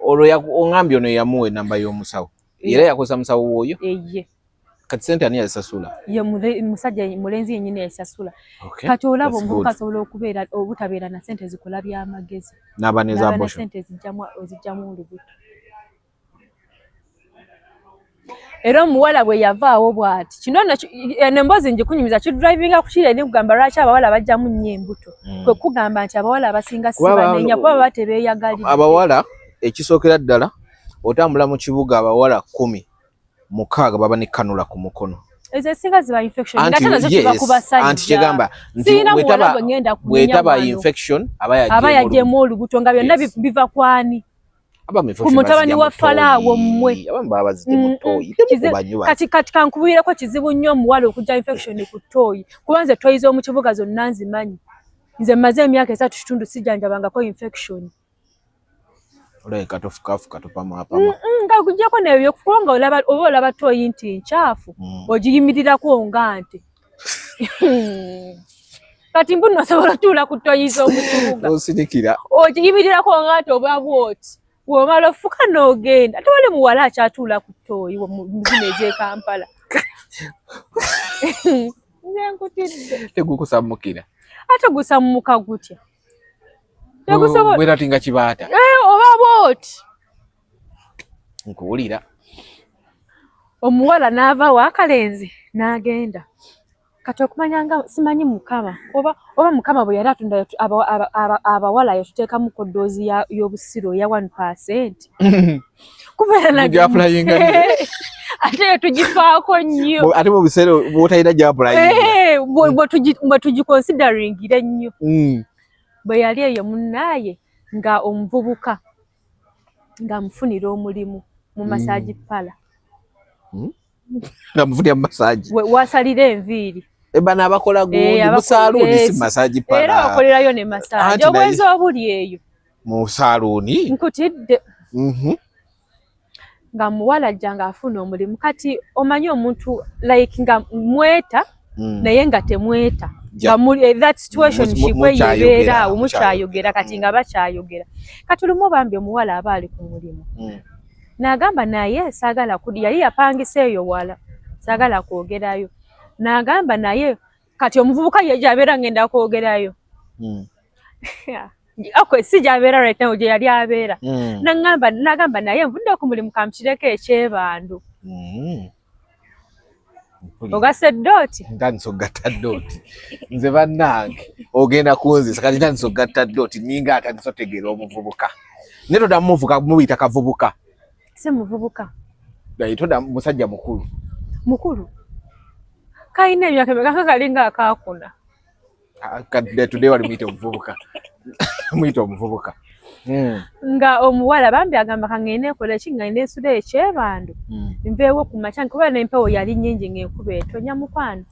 Olwo oŋŋambye ono yamuwa ennamba y'omusawo era yakozesa musawo w'oyo? Eye. Kati sente ani yazisasula? Ye musajja mulenzi yennyini yasasula. Kati olaba omuvubuka asobola okubeera obutabeera na sente zikola byamagezi. N'aba ne abortion. Sente ezijjamu olubuto. Era omuwala bwe yavaawo bw'ati kino eno emboozi ngikunyumiza kidrivinga ku kiri eri kugamba lwaki abawala bajjamu nnyo embuto. Kwe kugamba nti abawala abasinga si banenya kuba baba tebeeyagalidde. Abawala ekisookera ddala otambula mu kibuga abawala 10 6 baba ne kanula ku mukono. Ezo esinga ziba infection nga ate nazo kiva ku basajja. Anti kyegamba nti bwetaba infection aba yagyemu olubuto nga byonna biva kwani? Ku mutabani wa Falaawo mmwe. Kati kati kankubwireko kizibu nnyo omuwala okujja infection ku ttooyi kuba nze ttooyi z'omu kibuga zonna nzimanyi. Nze mmaze emyaka 3.5 sijjanjabangako infection. Olabika tofukafuka topamaapama. Nga kujjako nebyo kubanga oba olaba ttooyi nti nkyafu ogiyimirirako nga nte. Kati mbu nno osobola otuula ku ttooyi z'omu kibuga. Osirikira. Ogiyimirirako nga nte oba bw'oti. Bw'omala ofuka n'ogenda. Tewali muwala akyatuula ku ttooyi mu zino ez'e Kampala. Nze nkutidde. Tegukusammukira. Ate gusammuka gutya? Tegusobola. Bwera tinga kibaata. Oba bw'oti. Nkuwulira. Omuwala n'ava w'akalenzi n'agenda. Kati okumanya nga simanyi Mukama oba Mukama bwe yali atunda abawala yatuteekamu ddoozi y'obusiru eya 1%. Kubeera na ate yo tugifaako nnyo. Ate mu biseera bw'otalina gy'applyinga. Bwe tugiconsideringira ennyo. Bwe yali eyo munnaaye nga omuvubuka ng'amufunira omulimu mu massage parlour. Nga mu massage. Wasalira enviiri. Bano abakola gundi mu saaluuni si massage parlour. Era bakolerayo ne massage. Obwenzi obuli eyo. Mu saaluuni? Nkutidde. Nga muwala ajja ng'afuna omulimu kati omanyi omuntu like nga mweta naye nga temweta. That situation kikwe yebeera awo mukyayogera kati nga bakyayogera. Kati lumu bambi omuwala aba ali ku mulimu. N'agamba naye saagala yali yapangisa eyo wala saagala kwogerayo. N'agamba naye kati omuvubuka ye gy'abeera ngenda kwogerayo. Okay, si gy'abeera right now gye yali abeera. N'agamba naye nvudde ku mulimu kampittireko ekyebandu. Ogasse ddooti? Ntandise okugatta ddooti. Nze bannange ogenda kunzisa kati ntandise okugatta ddooti ninga atandise otegeera omuvubuka. Naye toddamu muvuka muyita kavubuka. Si muvubuka. Naye toddamu musajja mukulu. Mukulu. Kalina emyaka emeka? Kalinga akaakuna. Today wali muyite omuvubuka, muyite omuvubuka. Nga omuwala bambi agamba, kangende nkola ki, nga nensula ekyebando, nveewo ku makya, kuba n'empewo yali nnyingi ng'enkuba etonya, mukwano.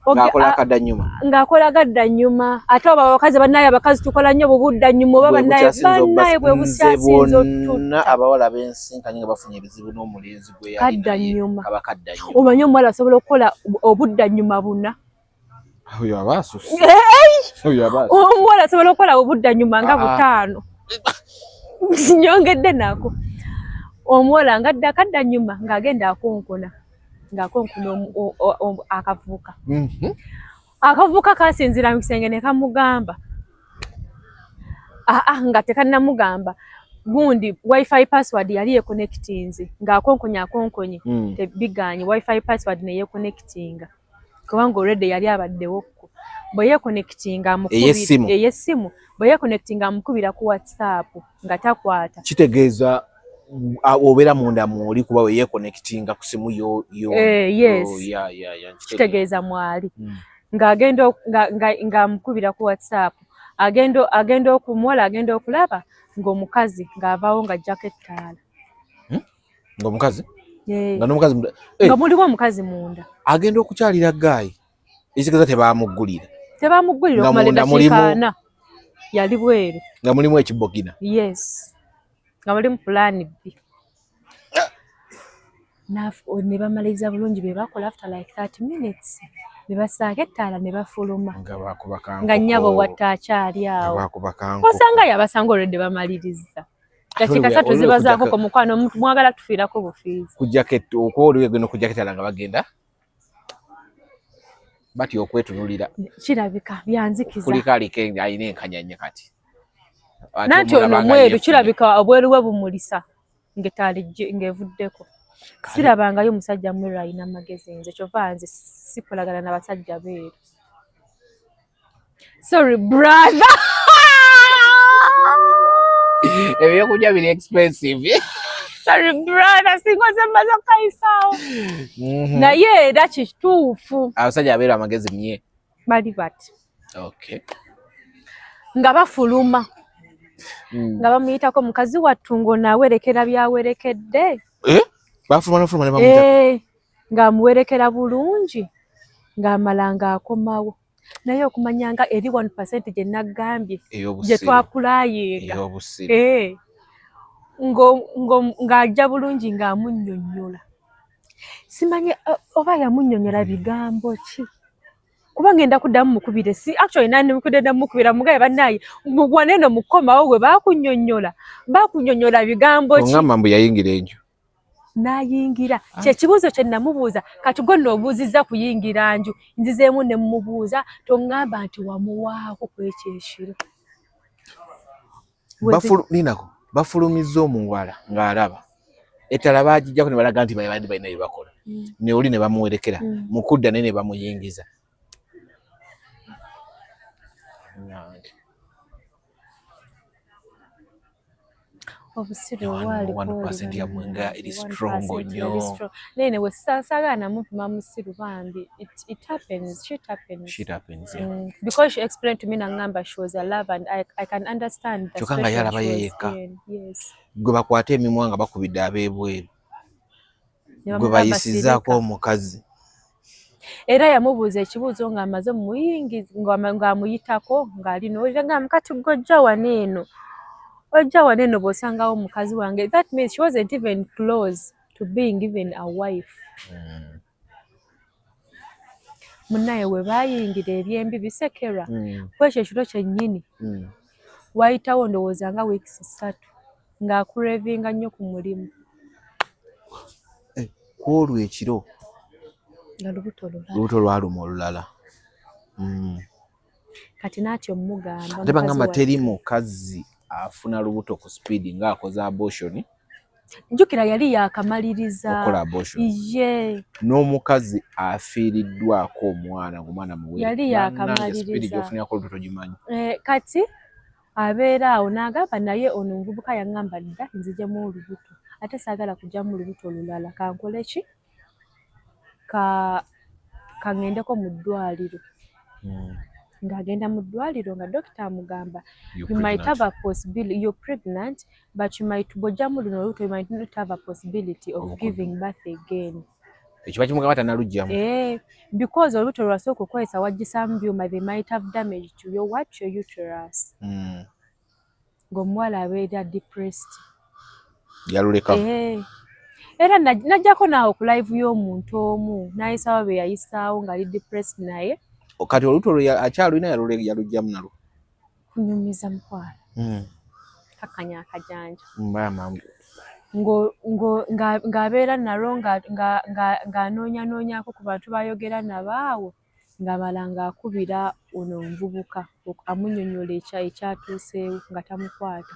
Ng'akola akadda nnyuma. Ng'akola gadda nnyuma. Ate oba abakazi bannaye, abakazi tukola nnyo bubudda nnyuma, oba bannaye bannaye bwe bukyasinze. Bonna abawala b'ensinkanye nga bafunye ebizibu n'omulenzi gwe yali Kadda naye, nnyuma. Kaba kadda nnyuma. Omanyi omuwala asobola okukola obudda nnyuma buna. Oyo aba asusse, oyo aba asusse. Omuwala asobola okukola obudda nnyuma nga Ah, ah. butaano, nyongedde nako. Omuwala nga adda akadda nnyuma, ng'agenda akonkona, ng'akonkona akavubuka. Akavubuka kasinzira mu kisenge ne kamugamba, aa, nga tekannamugamba gundi, WiFi password yali yeconnectinze. Ng'akonkonye, akonkonye, tebiganye, WiFi password ne yeconnectinga, kubanga already yali abaddewokko. Bwe yeconnectinga amukubira Ey'essimu. Ey'essimu. Bwe yeconnectinga amukubira ku WhatsApp nga takwata. Kitegeeza obeera munda mwoli, kuba we yeeconnectinga ku simu yo yo. Eh, yes. Oh, ya, nkitegeera. Kitegeeza mwali. Ng'agenda ng'amukubira ku WhatsApp, agenda okumuwala, agenda okulaba ng'omukazi ng'avaawo ng'ajjako ettaala. Ng'omukazi Eh, nga n'omukazi eh, nga mulimu omukazi munda. Agenda okukyalira guy, ekitegeeza tebamuggulira. Tebamuggulira. Nga Okumala munda eddakiika 40 yali bweru. Nga mulimu ekibogina. Yes, nga mulimu plan B. Ne bamaliriza bulungi bye bakola. After like 30 minutes ne bassaako ettaala ne bafuluma. Nga bakuba kankoko. Nga nnyabo watta akyali Nga awo. bakuba kankoko. Osanga yabasanga olwedde bamaliriza. Dakiika Oli 3 oli zibazaako okujjako- ku mukwano, omuntu mwagala tufiirako bufiizi. Kujjako okuba oli wegenda okujjako ettaala nga bagenda batya okwetunulira. Kirabika byanzikiza. Kuliko aliko alina enkanyanya kati. Ate Nanti ono omulaba nga mweru. yeefunye. Kirabika obweru bwe bumulisa ng'ettaala ng'evuddeko. Sirabangayo musajja mweru alina amagezi nze, kyova nze sikolagana na basajja beeru. Sorry, brother. Ebyokulya biri expensive. Sorry, brother, singoze mmaze okukayisaawo. Naye era kituufu. Abasajja abeeru amagezi mye. Bali bati. Okay. Nga bafuluma, nga bamuyitako, mukazi wattu ng'onaawerekera byawerekedde. Eh? Bafuluma nofuluma ne bamuyita. Eh, ng'amuwerekera bulungi, ng'amala ng'akomawo. Naye okumanya nga eri 1% gye naggambye gye Ey'obusiru. twapulayinga. Ey'obusiru. Eh, ng'ajja bulungi ng'amunnyonnyola. Simanyi oba yamunnyonnyola bigambo ki, kuba ngenda kuddamu mukubire. Si actually nandimukudde mukubira, mugaye, bannaye waneno mukomawo bwe bakunnyonnyola, bakunnyonnyola bigambo ki? Ongamba mbu yayingira enju. N'ayingira. Kyekibuuzo kye namubuuza. Kati gwe nno obuuzizza kuyingira nju, nzizeemu ne mubuuza, toŋŋamba nti wamuwaako ku ekyo ekiro. Linako bafulumizza omuwala ng'alaba ettala bagijjako ne balaga nti babadde balina bye bakola, ne oli ne bamuwerekera, mu kudda naye ne bamuyingiza. Nange. Obusiru. 1% yammwe nga eri strong nnyo. Naye ne wesaagala namupima musiru bambi. It happens, shit happens. Shit happens, yeah. Because she explained to me, nangamba she was a love and I can understand the Kyokka nga yalaba ye yekka. Yes. Gwe bakwata emimwa nga bakubidde ab'ebweru, gwe bayisizaako omukazi. Era yamubuuza ekibuuzo ng'amaze muyingi ng'amuyitako ng'ali nolira nga kati gwe ojja wano eno, ojja wano eno bw'osangawo mukazi wange. That means she wasn't even close to being even a wife. Munnaye we baayingira ebyembi bisekerwa. Kwekyo ekiro kyennyini, wayitawo ndowooza nga weeks 3 ng'akurevinga nnyo ku mulimu. Eh, kwolwo ekiro. Nga lubuto lulala. Lubuto lwaluma olulala. Kati naatyo omugamba. Ate bagamba teri mukazi afuna lubuto ku speed ng'akoze abortion. Jjukira yali yakamaliriza okukola abortion. Ye. N'omukazi afiiriddwako omwana ng'omwana muwere. Yali yakamaliriza. Gyofunirako olubuto togimanyi. Eh, kati abeera awo n'agamba, naye ono omuvubuka yaŋŋamba dda nzijemu olubuto, ate saagala kugyamu lubuto lulala, kankole ki? Ka Kaŋŋendeko mu ddwaliro. Ng'agenda mu ddwaliro nga dokita amugamba, You're you might pregnant. have a possibility, you're pregnant, but you might, bw'ojjamu luno olubuto, you might not have a possibility of giving birth again. Ekiba kimugamba tanalugyamu. Eh, because olubuto lwasooka okukozesa waggisaamu byuma, they might have damage to your what, your uterus. Ng'omuwala abeera depressed. Yaluleka. Eh. Era najjako naawe ku live y'omuntu omu n'ayisaawo bye yayisaawo ng'ali depressed, naye Kati olubuto lwe akyalulina, yalugyamu nalwo. Kunyumiza, mukwano. Kakkanya akajanja. Maama. Ng'abeera nalwo ng'anoonyanoonyako ku bantu bayogera nabo awo, ng'amala ng'akubira ono omuvubuka amunnyonnyola ekyatuuseewo, nga tamukwata,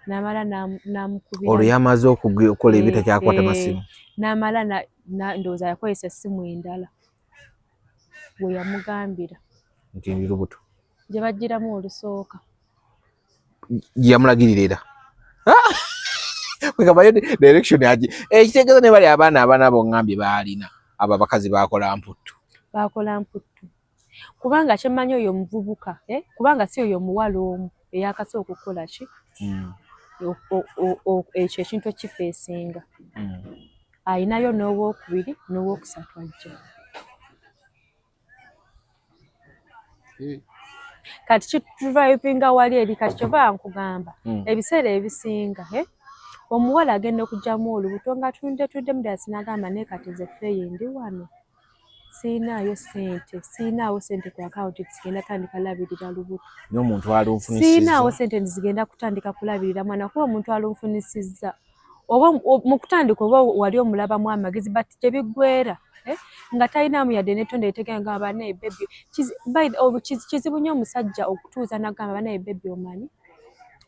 n'amala n'amukubira. Olwo yamaze okukola ebi, takyakwata masimu. N'amala ndowooza yakozesa essimu endala we yamugambira nti ndi lubuto. Gye baggyiramu olusooka. Yamulagirira era kwegamba direction agi ekitegeeza ne bali abaana boŋŋambye baalina abo abakazi bakola mputtu. Bakola mputtu, kubanga kyemmanyi oyo omuvubuka, eh? Kubanga si oyo omuwala omu eyakasooka okukola ki, ekyo ekintu ekifeesinga. Ayinayo n'owookubiri n'owookusatu ajja. Kati kituvayipinga wali eri. Kati kyova nkugamba, ebiseera ebisinga, eh? Omuwala agenda okugyamu olubuto nga tunde tudde mudasi, n'agamba, naye kati nze feeyi ndi wano, siinaayo ssente, siinaawo ssente ku akawunti zigenda tandika labirira lubuto. N'omuntu alunfunisizza. Siinaawo ssente zigenda kutandika kulabirira mwana, kuba omuntu alunfunisizza oba mu kutandika oba wali omulabamu amagezi, but gye biggweera, eh? Nga talinaamu yadde n'ettonde etegera nga banaye baby. Kizibu nnyo omusajja okutuuza n'agamba, banaye baby, omanyi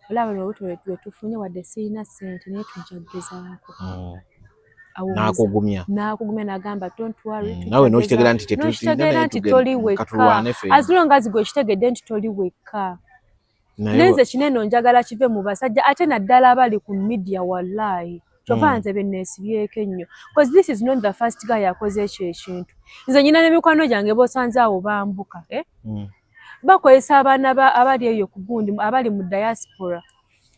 olaba luno olubuto lwe tufunye, wadde sirina ssente, naye tujja kugezaako. Awo N'akugumya. N'akugumya n'agamba, don't worry, tujja Naawe n'okitegeera nti n'okitegeera nti toli wekka. Katulwane ffenna. As long as gwe okitegedde nti toli wekka. Naye Naye nze kinene njagala kive mu basajja, ate naddala abali ku media. Wallahi, kyova nze be neesibyeko ennyo, because this is not the first guy akoze ekyo ekintu. Nze nyina n'emikwano gyange bosanze awo bambuka, eh? Bakozesa abaana abali eyo ku gundi, abali mu diaspora,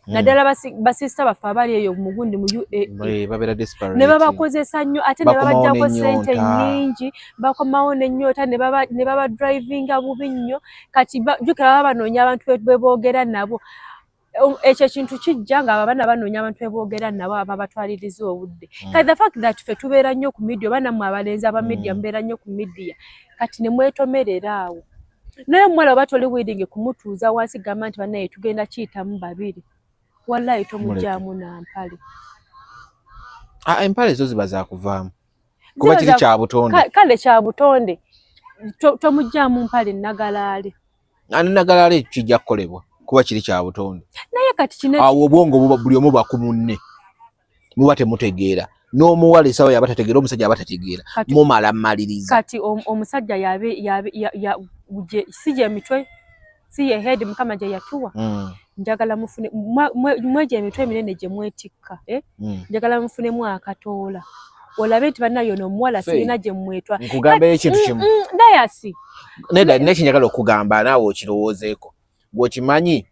naddala basista baffe abali eyo mu gundi, mu UAE. Babeera desperate. Ne babakozesa nnyo, ate ne Bakomawo babaggyako ssente n'ennyonta. nnyingi, bakomawo n'ennyonta, ne babadrivinga bubi nnyo. Kati jjukira baba banoonya abantu be boogera nabo. Ekyo ekintu kijja nga abaana banoonya abantu be boogera nabo, ababatwaliriza obudde. Kati the fact that ffe tubeera nnyo ku media, oba nammwe abalenzi aba media mubeera nnyo ku media, kati ne mwetomerera awo. Naye omuwala oba toli willing kumutuuza wansi gamba nti bannaye tugenda kiyitamu babiri, wallahi tomugyamu nampale. Ah, empale zo ziba zakuvaamu kuba Ziba kiri kya butonde. Kale kya butonde. Tomugyamu mpale nagalaale. Ani nagalaale kijja kukolebwa kuba kiri kya butonde. Naye kati kino Awo obwongo buba buli omu buba ku munne, muba temutegeera, n'omuwala esawa yaba tategeera, omusajja aba tategeera. Mumala mmaliriza. Kati omusajja yabe yabe ya, ya, si gye mitwe, si ye head Mukama gye yatuwa. Njagala mufune mwejo emitwe eminene gye mwetikka, eh? Njagala mufunemu akatoola olabe nti bannaye ono omuwala Fey, sirina gye mwetwa. Nkugambeyo ekintu kimu. Dayasi. Nedda, nina kyenjagala okugamba naawe okirowoozeeko. Gweokimanyi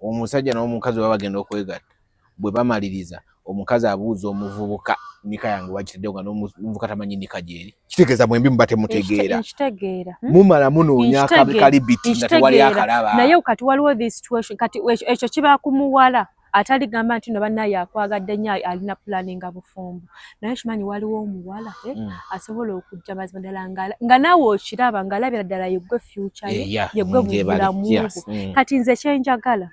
omusajja n'omukazi baba bagenda okwegatta, bwe bamaliriza omukazi abuuza omuvubuka, nika yange wagitaddewo? Nga n'omuvubuka tamanyi nika gyeri, kitegeeza mwembi muba temutegeera. Nkitegeera. Mumala munoonya kalibiti nga tewali Nkitegeera. akalaba. Naye kati waliwo this situation, kati ekyo kiba ku muwala ataligamba nti no bannaye akwagadde nnyo, alina pulaninga bufumbo. Naye kimanyi waliwo omuwala, eh, asobola okujja mazima ddala nga naawe okiraba ng'alabira ddala yeggwe future ye, yeggwe Gyebali. bulamu bwo. Kati nze kyenjagala,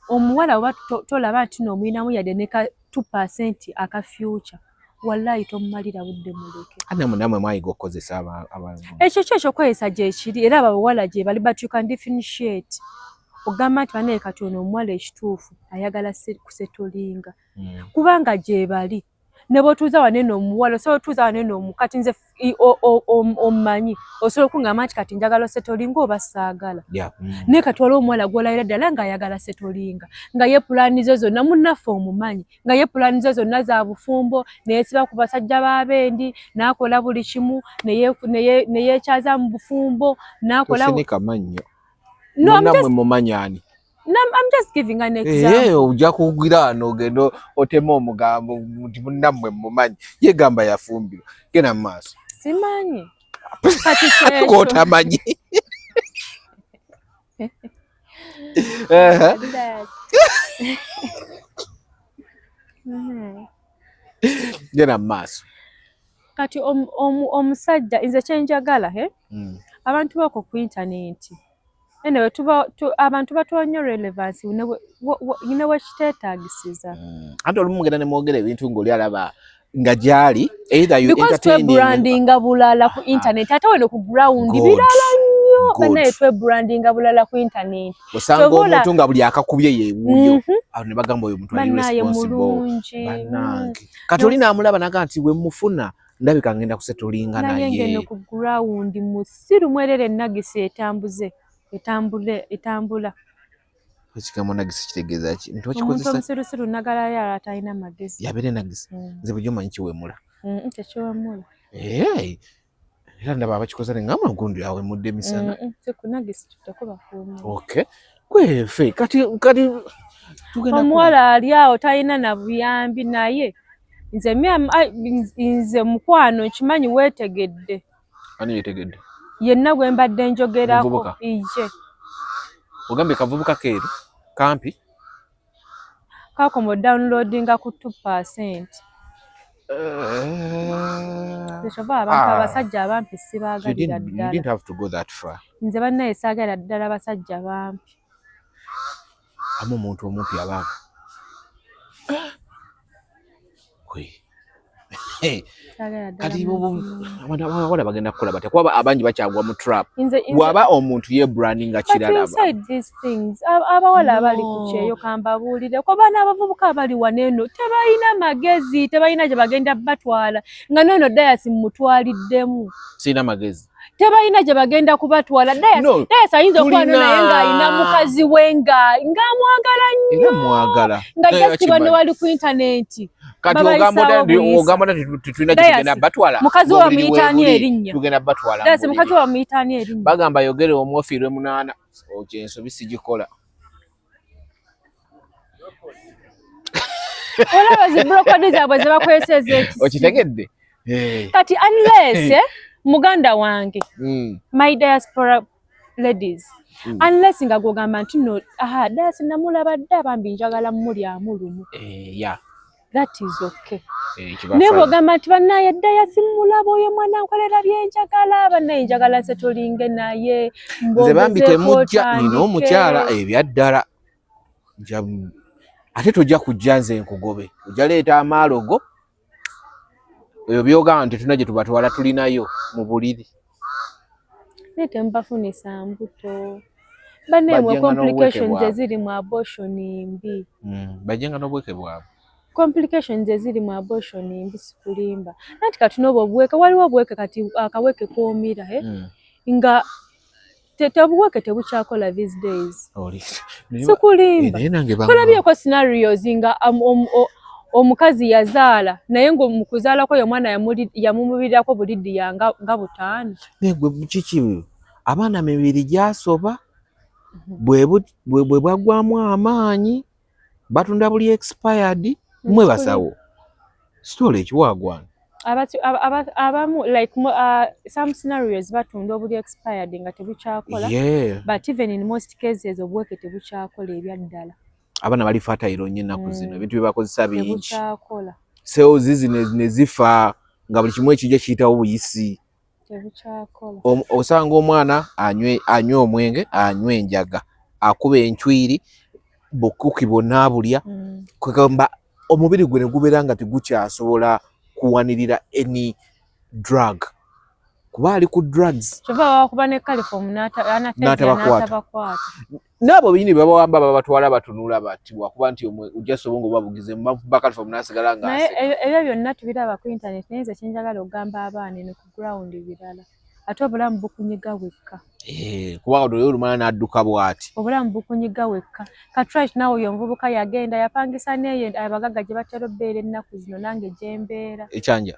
omuwala oba tolaba nti no omuyinamu yadde ne ka 2% aka future, wallahi tomumalira budde, muleke. Ate namwe mwayiga okukozesa Ekyo kyo ekyokweyesa gyekiri, era abo abawala gye bali, but you can differentiate ogamba nti banaye kati ono omuwala ekituufu ayagala kusettlinga, kubanga gye bali. Ne bw'otuuza wano eno omuwala, osobola otuuza wano eno omu, kati nze ommanyi, osobola okungamba nti kati njagala osetolinga oba saagala. Naye kati waliwo omuwala gw'olayira ddala ng'ayagala setolinga, nga ye pulaani ze zonna, munnaffe omumanyi, nga ye pulaani ze zonna za bufumbo, neyesiba ku basajja b'abendi, n'akola buli kimu, neyeekyaza mu bufumbo, n'akola. Tosinika mannyo. No, Munnammwe mumanyi ani? No, I'm just giving an example. Eh, ojja kugira wano ogenda otema omugambo nti munnammwe mumanyi, ye gamba yafumbirwa. Genda mu maaso. Simanyi. Kati kyekyo. K'otamanyi. Genda mu maaso. Kati omusajja nze kyenjagala, he? Abantu bako ku intaneti. Anyway, tuba abantu batuwa nnyo relevance ne wekiteetaagisiza. Ate olumu mugenda ne mwogera ebintu ng'oli alaba nga gyali, either you Because entertaining twebrandinga bulala ku internet, ate weno ku ground birala nnyo. Bannaye twebrandinga bulala ku internet. Osanga omuntu nga buli akakubye yewuuyo, awo ne bagamba oyo omuntu ali Bannaye responsible. mulungi. Bannange, kati oli n'amulaba naga nti we mufuna ndabika ngenda kusetolinga. Naye Naye ngeno ku ground musiru mwerere, nagisi etambuze etambule etambula. Ekigambo nagisi kitegeeza ki? Nti Omuntu wakikozesa omusirusiru nagalayo atalina magezi. Yabeere nagisi. Nze bulijjo manyi kiwemula. Tekiwemula. Era ndaba abakikoza ne ngamba gundi awemudde emisana. Sikunagisi tekuba kuwemula. Okay, kwefe kati tugenda Omuwala ali awo talina na buyambi, naye nze nze mukwano nkimanyi weetegedde. Ani yetegedde? Yenna gwe mbadde njogerako. Omuvubuka? Iye. Ogambye kavubuka keeru kampi. Kakoma downloadinga ku 2%. Kyova abantu Ah. abasajja abampi You sibaagalira didn't, you ddala. didn't have to go that far. Nze bannaye saagala ddala basajja bampi. Amu omuntu omumpi abaana Kwe. Saagala ddala Kati muntu mumpi. abantu abawala bagenda kukola batya, kuba abangi bakyagwa mu trap? Nze Bw'aba omuntu ye branding nga But kiralaba. inside these things, abawala abali ku No. kyeyo kambabuulire, kuba n'abavubuka abali wano eno tebalina magezi, tebalina gye bagenda batwala, nga noono dayasi mumutwaliddemu. Sirina magezi. Tebalina gye bagenda kubatwala. No, Dayasi ayinza okuba no naye ng'alina mukazi we ng'amwagala nnyo, era mwagala nga Naye just bano bakimanyi. bali ku intaneti Kati babayisaawo ogamba buyisa. ogamba nti tetulina gye Dayasi, tugenda batwala. mukazi we Mu buliri bamuyita ani weebuli, erinnya? Tugenda batwala mu Dayasi, mukazi buliri. we bamuyita ani erinnya? Bagamba yogere omu ofiirwe munaana. Okyo ensobi sigikola. Olaba zi brokodi zaabwe ze bakozesa ez'ekisiru. Okitegedde? Eh. Kati unless muganda wange, my diaspora ladies, unless nga gwogamba nti no, aha, dayasi namulaba dda, bambi njagala mmulyamu lumu, that is okay. Kiba Naye fine. bw'ogamba nti bannaye dayasi mmulaba, oyo mwana nkolera byenjagala, bannaye njagala nse tolinge naye Nze bambi mbongezeeko temujja nina otandike. Omukyala ebyaddala. Ate tojja kujja nze nkugobe, ojja leeta amaalo go. Ebyo byogamba nti tulina gye tubatwala, tulinayo mu buliri. Naye temubafunisa mbuto bannaye mwe. Bajjenga n'obuweke Complications bwabwe. eziri mu abortion mbi. Bajjenga n'obuweke bwabwe. Complications eziri mu abortion mbi, sikulimba. Anti kati n'obwo obuweke, waliwo obuweke kati akaweke koomira, eh? Nga tebuweke tebukyakola these days. Sikulimba. Naye nange Tulabyeko scenarios nga omukazi yazaala, naye nga mu kuzaalako oyo omwana yamumubirirako bulidiya nga 5. Naye gwe kiki, abaana mibiri gyasoba bwe bwaggwamu amaanyi, batunda buli expired, mwe basawo sitoola ekiwaagwana. Abamu like some scenarios batunda obuli expired nga tebukyakola, but even in most cases obuweke tebukyakola ebyaddala. Abaana bali fertile nnyo ennaku zino, ebintu bye bakozesa bingi. Tebukyakola. Cells zino ne zifa nga buli kimu ekijja kiyitawo buyisi. Tebukyakola. Osanga omwana anywe omwenge, anywe enjaga, akuba enchwiri, bukuki bwonna abulya, kwegamba omubiri gwe ne gubeera nga tegukyasobola kuwanirira any drug. Kuba ali ku drugs. Kyova babakuba ne caliform n'atabakwata. N'abo benyini babawamba babatwala batunula bati wakuba nti ojja obwongo bubabugize bamukuba caliform n'asigala nga naye ebyo byonna tubiraba ku internet, naye nze kyenjagala okugamba abaana eno ku ground birala, ate obulamu bukunyiga wekka. Eh, kuba oyo olumala n'adduka bw'ati. Obulamu bukunyiga wekka. Kati right now oyo omuvubuka yagenda yapangisa neyo abagagga gye batera obbeera ennaku zino, nange gye mbeera. Ekyanja.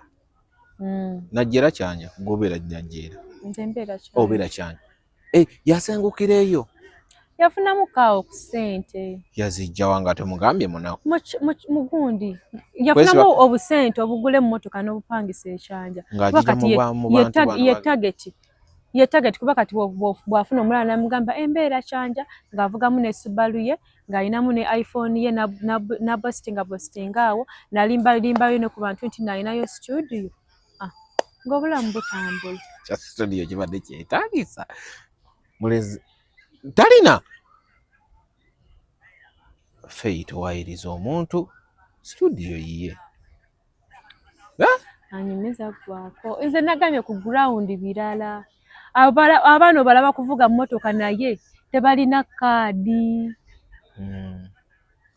Najjera Kyanja, gobeera Najjera. Nze mbeera Kyanja. Obeera Kyanja. Eh, yasengukira eyo. Yafunamu kaawo ku ssente. Yazijja wanga temugambye munaku. Mugundi. Yafunamu obusente obugula emmotoka n'obupangisa ekyanja. Ng'agija mu bantu bano. Ye target. Ye target kuba kati bw'afuna omulala n'amugamba embeera Kyanja, ng'avugamu ne Subaru ye, ng'alinamu ne iPhone ye, na bostinga awo, nalimbalimbayo ne ku bantu nti nalinayo studio. Ah, ng'obulamu butambula. Kya studio kibadde kyetaagisa. Mulezi talina Faye towayiriza omuntu studio yiye. Anyumiza gwako. Nze nagambye ku ground birala. Abaana obalaba kuvuga mmotoka naye tebalina kaadi.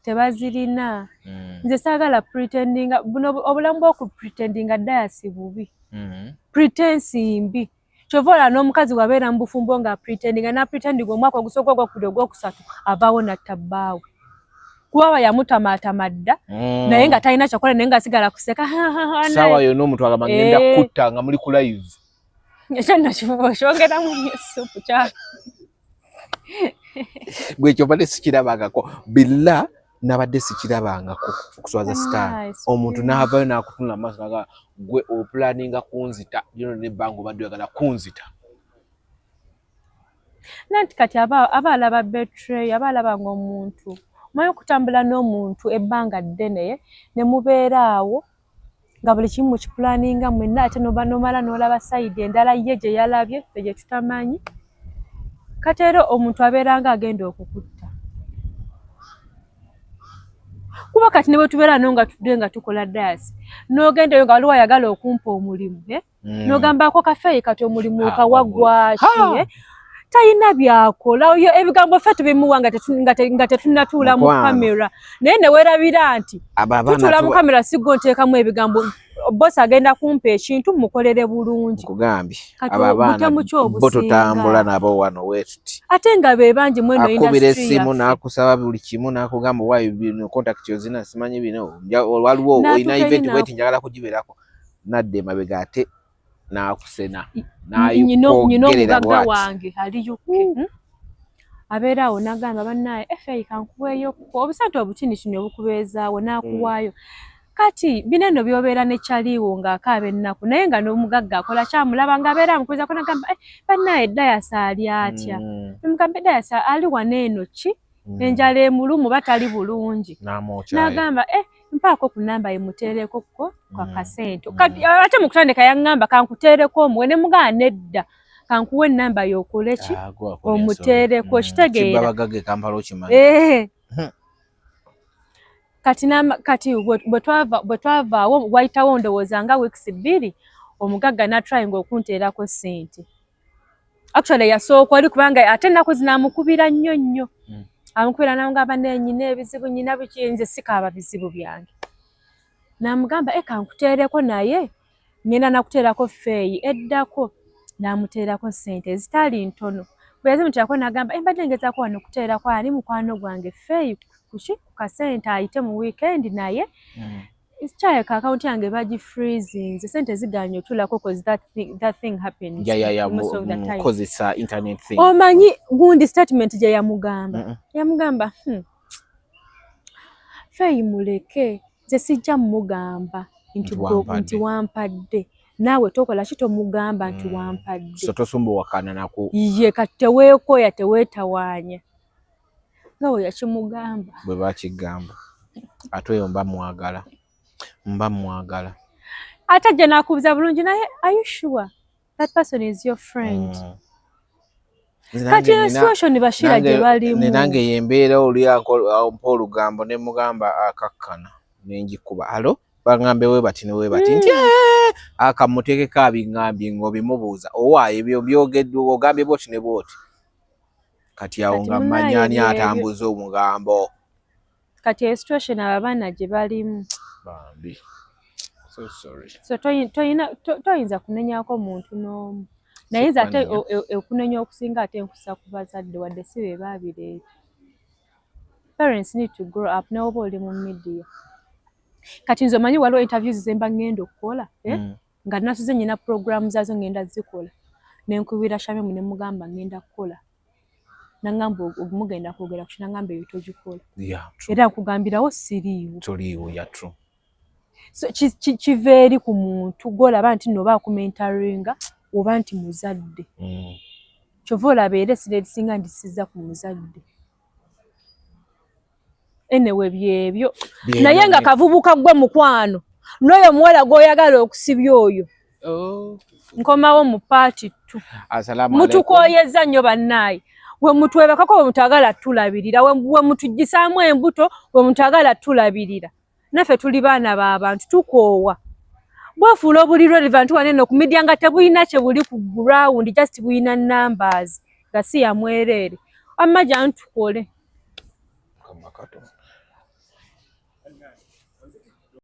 Tebazirina. Nze saagala pretendinga, buno obulamu bw'okupretendinga dayasi bubi. Pretense mbi. Kyova olaba n'omukazi bw'abeera mu bufumbo nga pretendinga n'apretendinga omwaka ogusooka, ogwokubiri, ogwokusatu, avaawo n'atta bbaawe. Kuba aba yamutamaatama dda, naye nga talina kyakola, naye ng'asigala kuseka. Saawa yonna omuntu agamba ngenda kutta nga muli ku live. Ekyo nno kifuba okyongeramu nnyo essupu kya. Gwe ekyo mbadde sikirabangako. Billa nabadde sikirabangako okuswaza sitaani. Omuntu n'avaayo n'akutunula mu maaso n'agamba gwe opulaninga kunzita, lino n'ebbanga obadde oyagala kunzita. Nanti kati aba alaba betray, aba alaba ng'omuntu omanyi okutambula n'omuntu ebbanga ddene ne mubeera awo nga buli kimu mukipulaninga mwenna, ate noba nomala n'olaba side endala ye gye yalabye ffe gye tutamanyi. Kati era omuntu abeera nga agenda okukutta. Kuba kati ne bwe tubeera no nga tudde nga tukola dance, n'ogendayo nga waliwo ayagala okumpa omulimu, eh? N'ogambako kafeeyi kati omulimu okawa gwaki, eh? Talina byakola. Oyo ebigambo ffe tubimuwa nga tetunnatuula mu kamera, naye ne weerabira nti tutuula mu kamera siggo nteekamu ebigambo. Boss agenda kumpa ekintu mukolere bulungi. Nkugambye abo abaana bo tutambula nabo wano wetuti. Ate nga be bangi mweno industry. Akubira essimu n'akusaba buli kimu n'akugamba waayo bino contact ozina simanyi bino waliwo olina event bweti njagala kugibeerako, nadda emabega ate n'akusena n'ayokwogerera omugagga wange ali UK. Abeera awo n'agamba bannaye efe kankuweeyo obusente obutinitini obukubeezaawo n'akuwaayo. Kati bino eno by'obeera ne kyaliiwo ng'akaaba ennaku, naye nga n'omugagga akola kyamulaba ng'abeera amukubizaako n'agamba bannaye Dayasi ali atya? Nemugamba Dayasi ali wano eno ki? Enjala emulumu batali bulungi. N'agamba mpaako ku namba ye muteereko ko kwa kasente. Kati ate mu kutandika yaŋŋamba kankuteereko omuwe, ne mugamba nedda kankuwe ennamba y'okole ki omuteereko, kitegeera. Kati bwe twavaawo wayitawo ndowooza nga weeks 2 omugagga n'atryinga okunteerako ssente. Actually yasooka oli kubanga ate ennaku zino amukubira nnyo nnyo. Amukubira n'amugamba nnyina ebizibu nnyina biki, nze sikaaba bizibu byange. N'amugamba kankuteereko naye ngenda nakuteerako feeyi eddako, n'amuteerako ssente ezitali ntono. Bwe yazimuteerako n'agamba mbadde ngezaako wano kuteerako ani mukwano gwange feeyi kuki ku kasente ayite mu weekend naye kyayeka akawunti yange bagifreezinze, ssente zigaanye otuulako cause that thing happens most of the time. Kozesa internet thing. Omanyi gundi statement gye yamugamba. Yamugamba feeyi muleke nze sijja mugamba nti wampadde, naawe tokola ki tomugamba nti wampadde. So tosumbuwakana naku. Ye kati teweekoya teweetawaanya nga bwe yakimugamba. Bwe bakigamba ate oyo mba mwagala mba mwagala. Ate ajja n'akubuza bulungi naye are you sure that person is your friend? Kati situation Bashira gye balimu. Nange yembeera oli ampa olugambo ne mugamba akakkana ne ngikuba. Alo baŋŋambe we bati ne we bati nti Akamuteekeko abiŋŋambye ng'obimubuuza owaayo ebyo byogeddwa ogambye bwoti ne bwoti. Kati awo Kati nga munnaaye mmanya ani byebyo. atambuza omugambo. Kati eyo situation abo abaana gye balimu. Bambi. So sorry. So toyinza kunenyako muntu n'omu, naye nze ate Sikunenya. okunenya okusinga ate nkusa ku bazadde, wadde si be baabireeta. Parents need to grow up, ne oba oli mu media. Kati nze omanyi waliwo interviews ze mba ngenda okukola, eh? Nga nasuze nyina program zaazo ngenda zikola, nenkubira Shamimu ne mugamba ngenda kukola, nangamba mugenda kwogera ku kinangamba eyo togikola. Yeah, true. Era nkugambirawo siriiwo. Toliiwo, yeah, true. So kiva eri ku muntu gw'olaba nti nno oba akumentoringa oba nti muzadde. Kyova olaba era essira erisinga ndisiza ku muzadde. Anyway, byebyo. Byebyo. Naye nga kavubuka gwe mukwano n'oyo omuwala gw'oyagala okusibya oyo. Oh. Nkomawo mu part two. Asalamu alaikum. Mutukooyeza nnyo bannaaye. We mutwebakako, we mutagala tulabirira, we mutugisaamu embuto, we mutagala tulabirira, naffe tuli baana b'abantu, tukoowa. Bwafuula obuli relevant wano eno ku media nga tebulina kye buli ku ground, just bulina numbers nga si ya mwereere. Amma jantukole. Mukama Katonda.